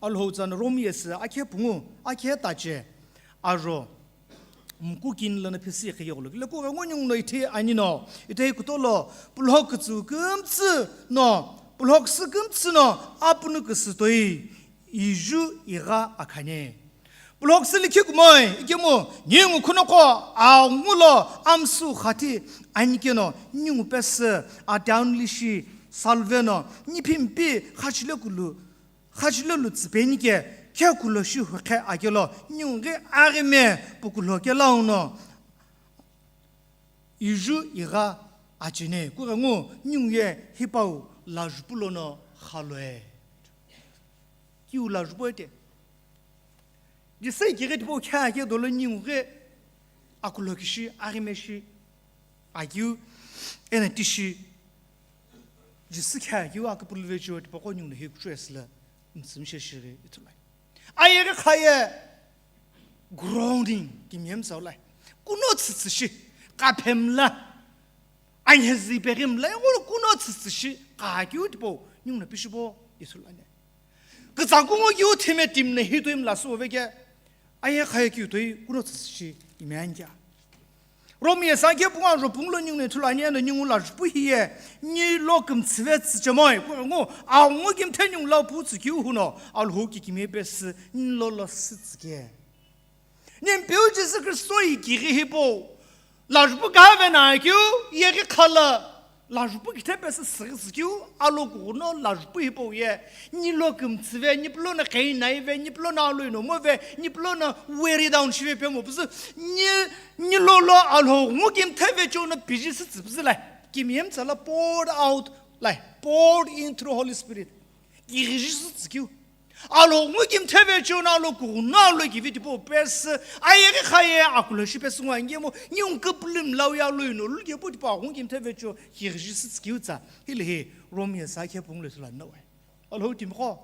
Alhou tsana Romi yesü akhe pungu, akhe tache, aro, mku kin lana phisi khe yoglo. Kile kughengu ningu no ithi ani no, ithi kutolo, pulhok kütsü kümtsü no, pulhok sü kümtsü no, apunu küsü toi, iju igha akhane. Pulhok sü likhi kumoi, ikemu, ningu khunoqo, angulo, amsu khati, anikeno, ningu pesü, a town lishi, salveno, niphimpi, khachile kulu, khachile lu tsipeni ke, khe kulo shi hukhe akelo, ningu ghi aghime, pukulo ke launo, iju igha achene, kughengu, ningu ye hipau, lajupu lono khaloe. Kiu lajupu ete. Jisü ikhighi tipau khe akhe dolo ningu ghi akulo kishi, aghime shi, akiu, ena tishi, Jisü khe akiu akupuluve chiu tipaqo ningu no hi kuchu yasü la, mtsümshe shighi ithulu ani. Ayeghi khaye, groaning, kimiye mtsau lai. Kuno tsütsüshi, kaphemla, anhezi peghimla, kuno tsütsüshi, kakiu tipau, ningu no pishibo, ithulu ani. Kütsakungu kiu thime timne hi tuimla sü oveke, aye khaye kiu toi kuno tsüshi ime ankia. Romi yesü akhe pungu ajo pungu lo ningu no ithulu ani eno ningu lajupu hiye, nilo kümtsüve tsüchemoi, kughengu, angu kimthe ningu lau pu tsükiu huno, Alhou kikimiye pesü, nilo lo sü tsüke. Nimpeu Jisü Kristo ikhighi hipau, lajupu kave na kiu, yeghi khala, lajupu kithe pesü süghi sükiu, alokughuno lajupu hipau ye, nilo kümtsüve, nipulono kainaive, nipulono aloino move, nipulono weigh down shive pemo püzü, ni, nilo lo Alhou ngu kimtheve chiuno piji sü tsüpüzü lai, kimiye mtsala poured out lai, poured in through Holy Spirit. Kighiji sü tsükiu. Alhou ngu kimtheve chiuno alokughuno alokivi tipau pesü, ayeghi khaye akulo shi pesü ngo angemo, ningu kupulum lau ye aloino lu kepu tipau ngu kimtheve chiu kighiji sü tsükiu tsa, hili hi Romi yesü akhe pungu lo ithulu ani no wae. Alhou timiqo.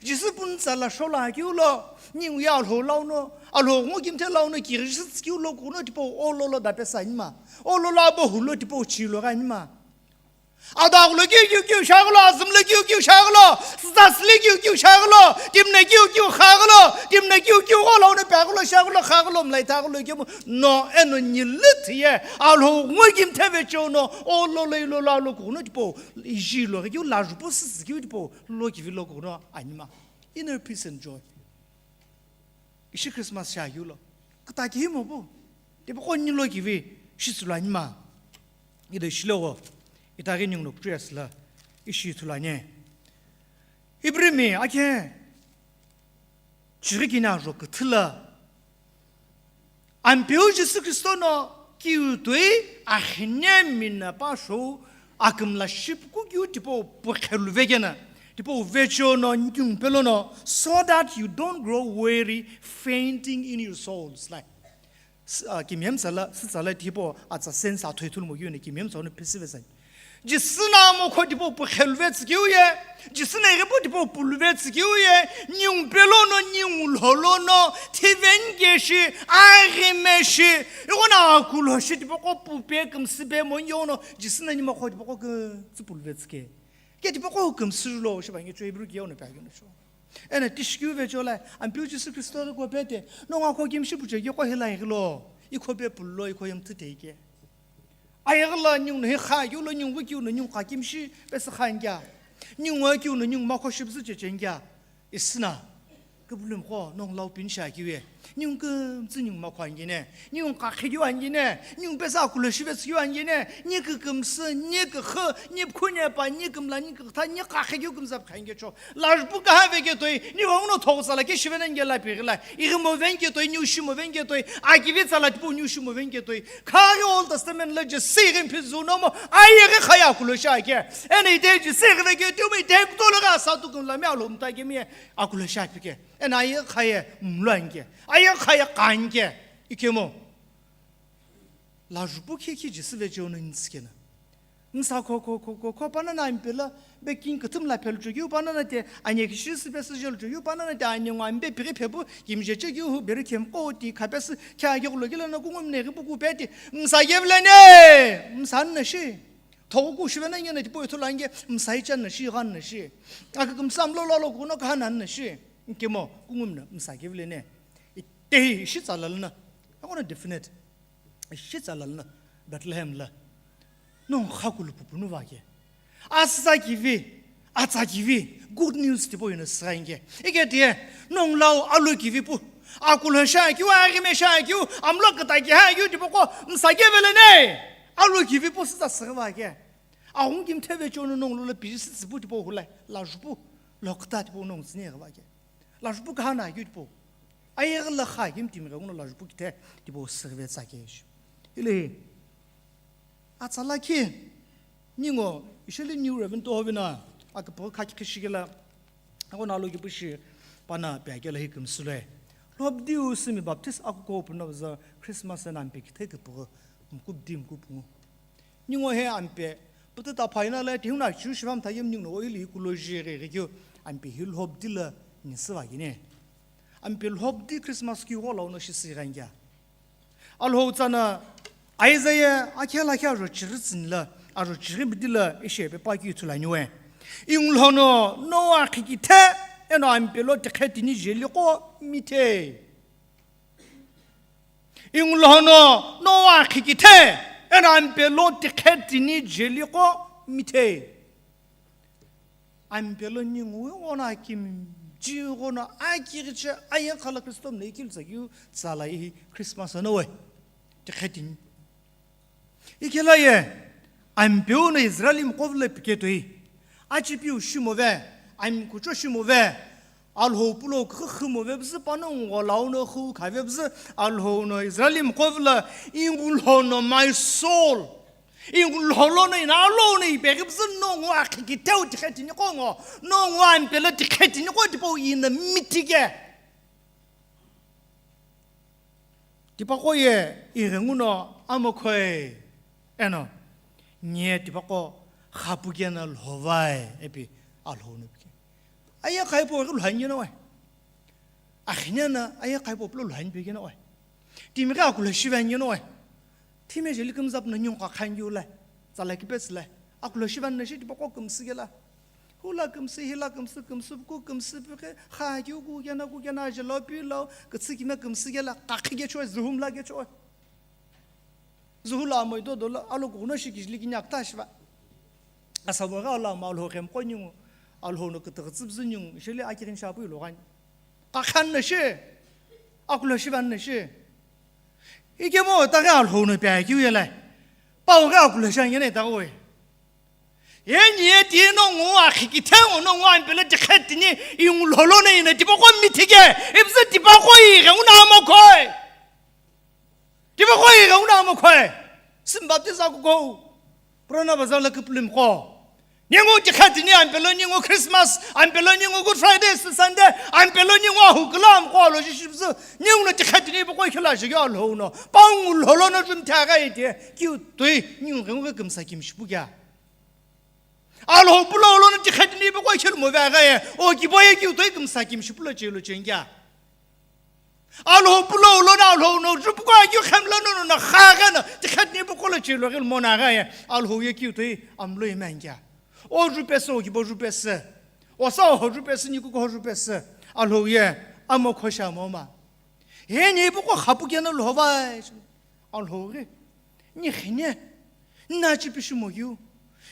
Jisü punu tsala shola kiu lo, ningu ye Alhou launo, Alhou ngu kimthe launo kighiji sü tsükiu lo kuno tipau olo lo dapesa anima. Olo lo abo hulo tipau chilo gha anima. Adakulo kiu kiu kiu shaghulo, azümlo kiu kiu shaghulo, sasli kiu kiu shaghulo, timne kiu kiu khaghulo, timne kiu kiu gholo, uno paghulo, shaghulo, khaghulo, mlai taghulo kemu, no, eno nilithiye, Alhou ngu kimtheve chiuno, olo lo ilo lo alokughuno tipau, iji lo kiu lajupu sü tsükiu tipau, lokivi lokuno anima. Inner peace and joy. Ishi Christmas shi akeu lo. Küta kihi mopu. Tipaqo nilo kivi shi tsülu anima. Ida ishi logo. Itaghi ningu no kuchu yasü la. Ishi ithulu ani. Ibrimi akhe. Chighi kini ajo küthü la. Ampeu Jisü Kristo no kiu toi akhine mina pa shou akümla shipuku kiu tipau pukheluve kena, tipau vecheo no nkingu pelo no, so that you don't grow weary, fainting in your souls. Like, s-, ah, kimiye mtsala, sü tsala tipau atsa sense atho ithulu mo kiu ne kimiye mtsau no phisive sani. Jisü no amo kho tipau pukheluve tsükiu ye, Jisü no ighipu tipau puluve tsükiu ye, ningu pelo no, ningu lholo no, thiveni keshi, aghime shi, ighono akulo shi tipaqo pupe kümsüpe monyo no, Jisü no nima kho tipaqo kütsü puluve tsüke. Ke tipaqo kümsü lo, shiba nge choi bru kiyo no pe agyo no cho. Ena tishikeu vecheo la, Ampeu Jisü Kristo ko pete, no nga kho kimshi puche ke ko hila ighi lo, ikho pe pululo, ikho yem thite ike. Ayeghi lo ningu no hi kha, kiu lo ningu kiu no ningu kha kimshi pesü kha nkia. Ningu kiu no ningu makho shipüzü cheche nkia. Isü na. Küpülümi kho, nongu lau pinisha kiu ye. Ningu kümtsü ningu makhu ani kene, ningu kakhe keu ani kene, ningu pesa akulu shive tsü keu ani kene, ni kükümsü, ni kükhu, ni pkhu ni pa, ni kümla, ni kükha, ni kakhe keu kümza pkha ani kecho. Lajupu kaha veketoi, ni ghenguno thogu tsala ke shive nani kela pighi la, ighi mo veniketoi, ni ushi mo veniketoi, akivi tsala tipau ni ushi mo veniketoi. Khaghi Old Testament la Jisü ighi mphizü nomo, ayeghi khaya akulu shake. Eno ite Jisü ighi veketoi, ite kutolo gha satu kümla mi alo mta kemi akulu shake pike. Eno ayeghi khaye mlu ani ke, ayeghi khaye kha ani ke, ikemu. Lajupu khikhi Jisü vecheo no intsükena. Msa kho kho kho kho kho panana ampe la, be king küthüm la phelu chokeu panana te, anye kishi sü pesü jelu chokeu panana te, anye ngo ampe pighi phepu, kimje chekeu hu, beri khem koti, kha pesü, kya ge kulo gila na kungum ne ghipu ku peti, msa gevle ne, msa nna shi. Thogu ku shive na nge na tipau ithulu ani ke, msa ichan na shi, ghan na shi. Aka kümsam lo lo lo kuno kaha na nna shi. Nkemo, kungum na, msa gevle ne. Itehi, ishi tsala lna. Akona definite. Ishi tsala lna. Bethlehem la. Nongu khakulu pupunu vake. Asütsa kivi, atsa kivi, good news tipau ino sü ani ke. Ike tie, nongu lau alu kivi pu. Akulu sha kiu, aghime sha kiu, amlo kata ki ha kiu tipau ko, msa gevele ne. Alu kivi pu sütsa sü vake. Aghungu kimthe vecheo no nongu lo la piji sü tsüpu tipau hulai, lajupu, lo kata tipau nongu tsüni ghi vake. Lajupu kaha na keu tipau. Ayeghi la kha kemi timi ghenguno lajupu kithe tipau sü ghive tsake ishi. Hile hi. Atsa lakhi. Ningu, isheli New Reverend Tohovina, akipughi khakhi khishikela, ako nalo kipushi, pana pia kela hi kümsü loi. Lhobdiu simi Baptist akuko puna vaza Christmas na ampe kithe kipughi, mkubdi mkupungu. Ningu he ampe, putu ta phaina le, tihuna chiu shivam thayim ningu no oil hi kulo jire re kyo, ampe hi lhobdi la nisü va gine. Ampe lhobdi Christmas ki wo lau no shi si gangya. Alhou tsana, Isaiah akhela kya ro chiri tsini la, aro chiri bidi la, ishe pe pa ki thula niwe. Inglhono, Noah khikithe, eno ampe lo tikhe tini jeli ko mithe. Inglhono Noah khikithe, eno ampe lo tikhe tini jeli ko mithe. Ampe lo ningu ono akimji ghono akighiche ayekhala Kristo mna ikilsa kiu tsala ihi Christmas ano we. Tikhe tini. Ikhela ye, ampeu no Israel mqovla piketoi, achipiu shimove, amkucho shimove, Alhou pulo khumove bzü pano ngo lau no khu khave bzü, Alhou no Israel mqovla, ingu lho no my soul. Ingu lho lo no ina lo no ipeghi bzü no ngo akhikiteu tikhe tini ko ngo, no ngo ampelo tikhe tini ko tipau ina mitike. Tipaqo ye ighenguno amokhoi eno, nye tipaqo khapukena lhovai epi Alhou no pike. Aye khaipo ghi lhanyeno wai. Akhinena aye khaipo pulo lhanyipekeno wai. Timi ghi akula shiva nyeno wai. Thime jeli kümzap no nyungkha khanyu lai. Tsala kipes lai. Akula shiva na shi tipaqo kümsü gela. Hula kümsü, hila kümsü, kümsü puku, kümsü pike, kha kiu ku kena, ku kena, jelo pilo, kütsü kime kümsü gela, kakhi gecho, zuhum la gecho. Zuhula moi dodo la, alo kuno shi kijli kinya kta shiva. Asabo ga la ma Alhou khem ko ningu, Alhou no kütü kütsü bzü ningu, sheli akirin shapu ilo gani. Kakhan na shi, akula shiva na shi. Ikemo ta ga Alhou no pia kiu yela. Pau ga akula shan yene ta oi. Ye ni ye ti no ngu akhikithe ngo no ngu ampelo tikhe tini ingu lholo no ina tipaqo mithike, ibzü tipaqo ighe una amokhoi. Tipaqo ighe una amokhoi. Sim baptize akuko. Purana bazar la küpülümqo. Ningu tikhe tini ampelo ningu Christmas, ampelo ningu Good Friday, Sunday, ampelo ningu ahu küla amqo lo jishibzü. Ningu no tikhe tini ipaqo ikhila jigyo Alhou no. Pangu lholo no jumthe aga ite. Kiu toi ningu ngu kümsa kimshipu kya. Alhou pulo lo no tikhe tini ipaqo ikhil mo va ga ye. O kibo ye kiu toi kümsa kimshipu lo chelo chengya. Alhou pulo lo no Alhou no jupu ko kiu khem lo no no kha ga no tikhe tini ipaqo lo chelo gil mo na ga ye. Alhou ye kiu toi amlo imangya. O jupesü, o kibo jupesü. O sa o jupesü, ni ku ko jupesü. Alhou ye amokhosha mo ma. He ni ipaqo khapukena lhovai. Alhou ghi. Ni khine, na chipi shimoyu,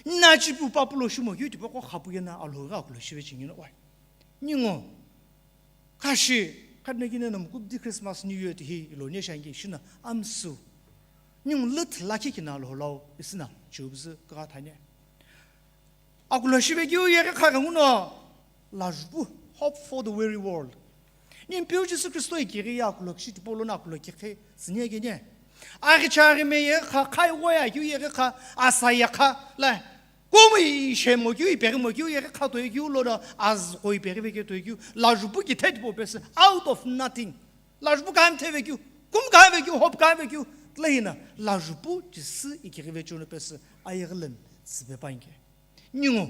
na chipi papulo shimoyu, tipaqo khapu yena Alhou ghi akulo shive chingino wai. Ningo, kashi, Khadna kine no mukubdi Christmas New Year tihi ilo ne shangi shina amsu. Ningu lit lakhi kina lo lau isina chubzu kagathane. Akulo shibe keu yeghi kha kanguno lajupu, hope for the weary world. Nimpeu Jisü Kristo ikiri ya akulo kishi tipolo na akulo kikhe sinie gene. Aghi chari me yeghi kha, khai woya keu yeghi kha, asaya kha, la. Kumu ishemo keu, iperi mo keu, yeghi kha toi keu, lo na azko iperi ve keu toi keu, lajupu ki thedi po pesi, out of nothing. Lajupu kaim theve keu, kum kaim ve keu, hope kaim ve keu, tlehina, lajupu Jisü ikiri ve chono pesi, ayeghi len sibe pange. Ningu,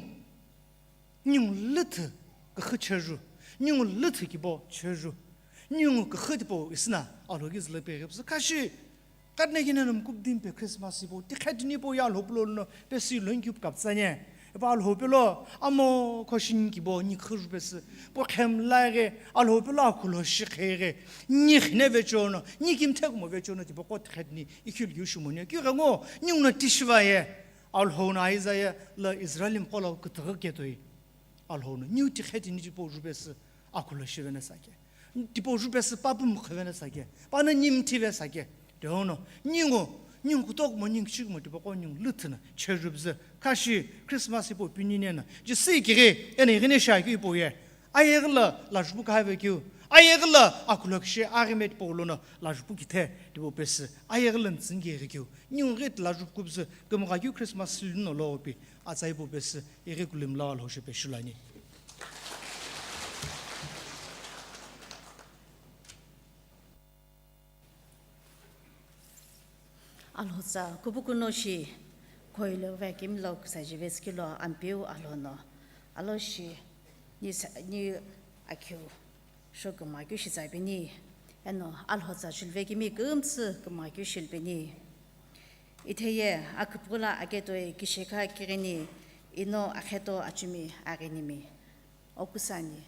ningu lüthü küxü cheju, ningu lüthü kibo cheju, ningu küxü tipo isina alogi züle peghi püsü kashi, katne kine no mukubdi mpe Christmas ipo, tikhe tini po ya alhopelo no pesi lon cube kaptsane, epa alhopelo, amo khoshin kibo ni küxü ju pesi, po khem laighe, alhopelo akhulo shi kheghe, ni khine ve chono, ni kimthe kumo ve chono tipo ko tikhe tini, ikhil yu shumone, kyu ghengo, ningu no tishiva ye, Alhou no Isaiah la Israelim qo lo kütüghü ketoi. Alhou no niu tikhe tini tipau jupesü akhulo shivena sake. Tipau jupesü papum khivena sake. Pana nimthi ve sake. Dehono ningu, ningu kutok mo ning chik mo tipaqo ningu lüthü na chejupzü. Kashi Christmas ipo pinine na. Jisi kiri ena igine shaki ipo ye. Ayeghi la lajupu kahave keu. Ayeghi la akhulo kishi aghi met polo no lajupu kithe tipau pesü. Ayeghi la ntsingiri keu. Ningu ghi lajupu kupzü. Kümgha keu Christmas lüno lo pi. Atsai pu pesü, ighi kulimla Alhou shi peshu lani. Alhou tsa kubukuno shi, koilo vekimlo kusaji veskilo Ampeu Alhou no. Alhou shi, ni sa, ni akhiu. Shokuma keu shitsai peni, eno Alhou tsa shilve kimi kümtsü kuma keu shilpeni. Itheye aküpüla aketoi kishekha kighini ino akheto achumi aghinimi. Okusani.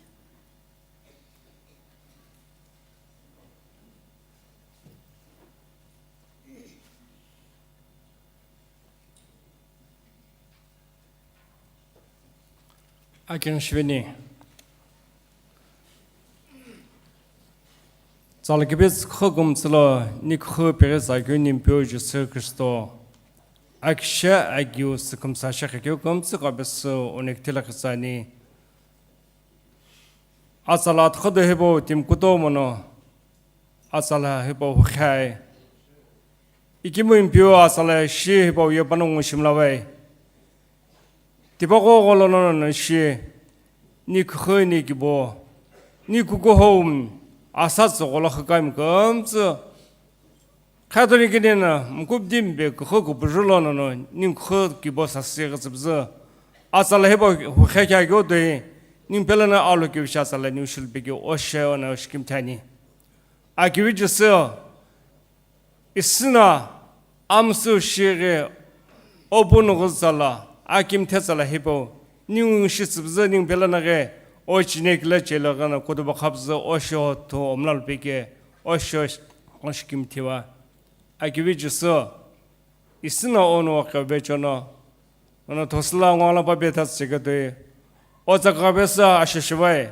Akin shiveni. Tsalkibits khukumtsilo nikhu pere sakyu nimpyo Jisü Kristo. Akisha agyu sikumsa shakhe kyu kumtsi kabesü unik tila khisani. Atsala atkhodo hebo tim kuto mono. Atsala hebo hukhai. Ikimu impyo atsala shi hebo yepano ngushimlawai. Tipaqo gholo no no shi. Ni kukhu ni kibo. Ni kukuho um. Asa tsogolo khakami kumtsi. Khatoni kinina mkubdim be kukhu kupujulo no no. Ni kukhu kibo sasi ghatsibzi. Atsala hebo hukhai kya gyo doi. Ni pelana alo kibisha atsala ni ushul begi oshe ona ushkim thani. Akivi Jisü, isina amsu shighi opu nugu tsala, akim the tsala hipau, ningu shi tsüpzü ning belanaghi, o chine kila chelo ghana kutuba khapzü o shiho thu omlal pike, o shiho o shikim thiwa. Akivi Jisü, isina onu waqe bechono, Ono thosüla ngo ala pa betha tsike toi. O tsaka besa ashashivai.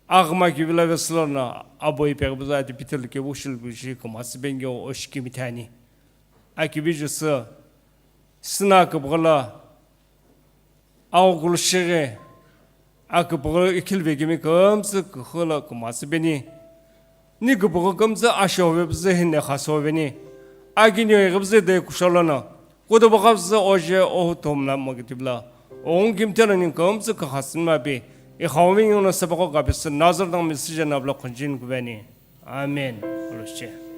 Aghma kivila veslo na abo ipegh buza ati pitil ke bushil bushi kuma sibenge o shikimi thani. Akibi jusu. Sina kibgala. Au gulshige. Akipughi ikhilve kimi kumtsu kuhula kumatsu beni. Ni kupughi kumtsu ashove bzü hine khasoveni. Aginio ighibzü de kusholono. Kutuba khabzü oje ohu tomla mogitibla. Oun kimtelo ni kumtsu kakhasin mabi. Ikhawmi yungno sabako kabisi nazar dang misija nabla khunjin kubeni. Amen. Oloshe.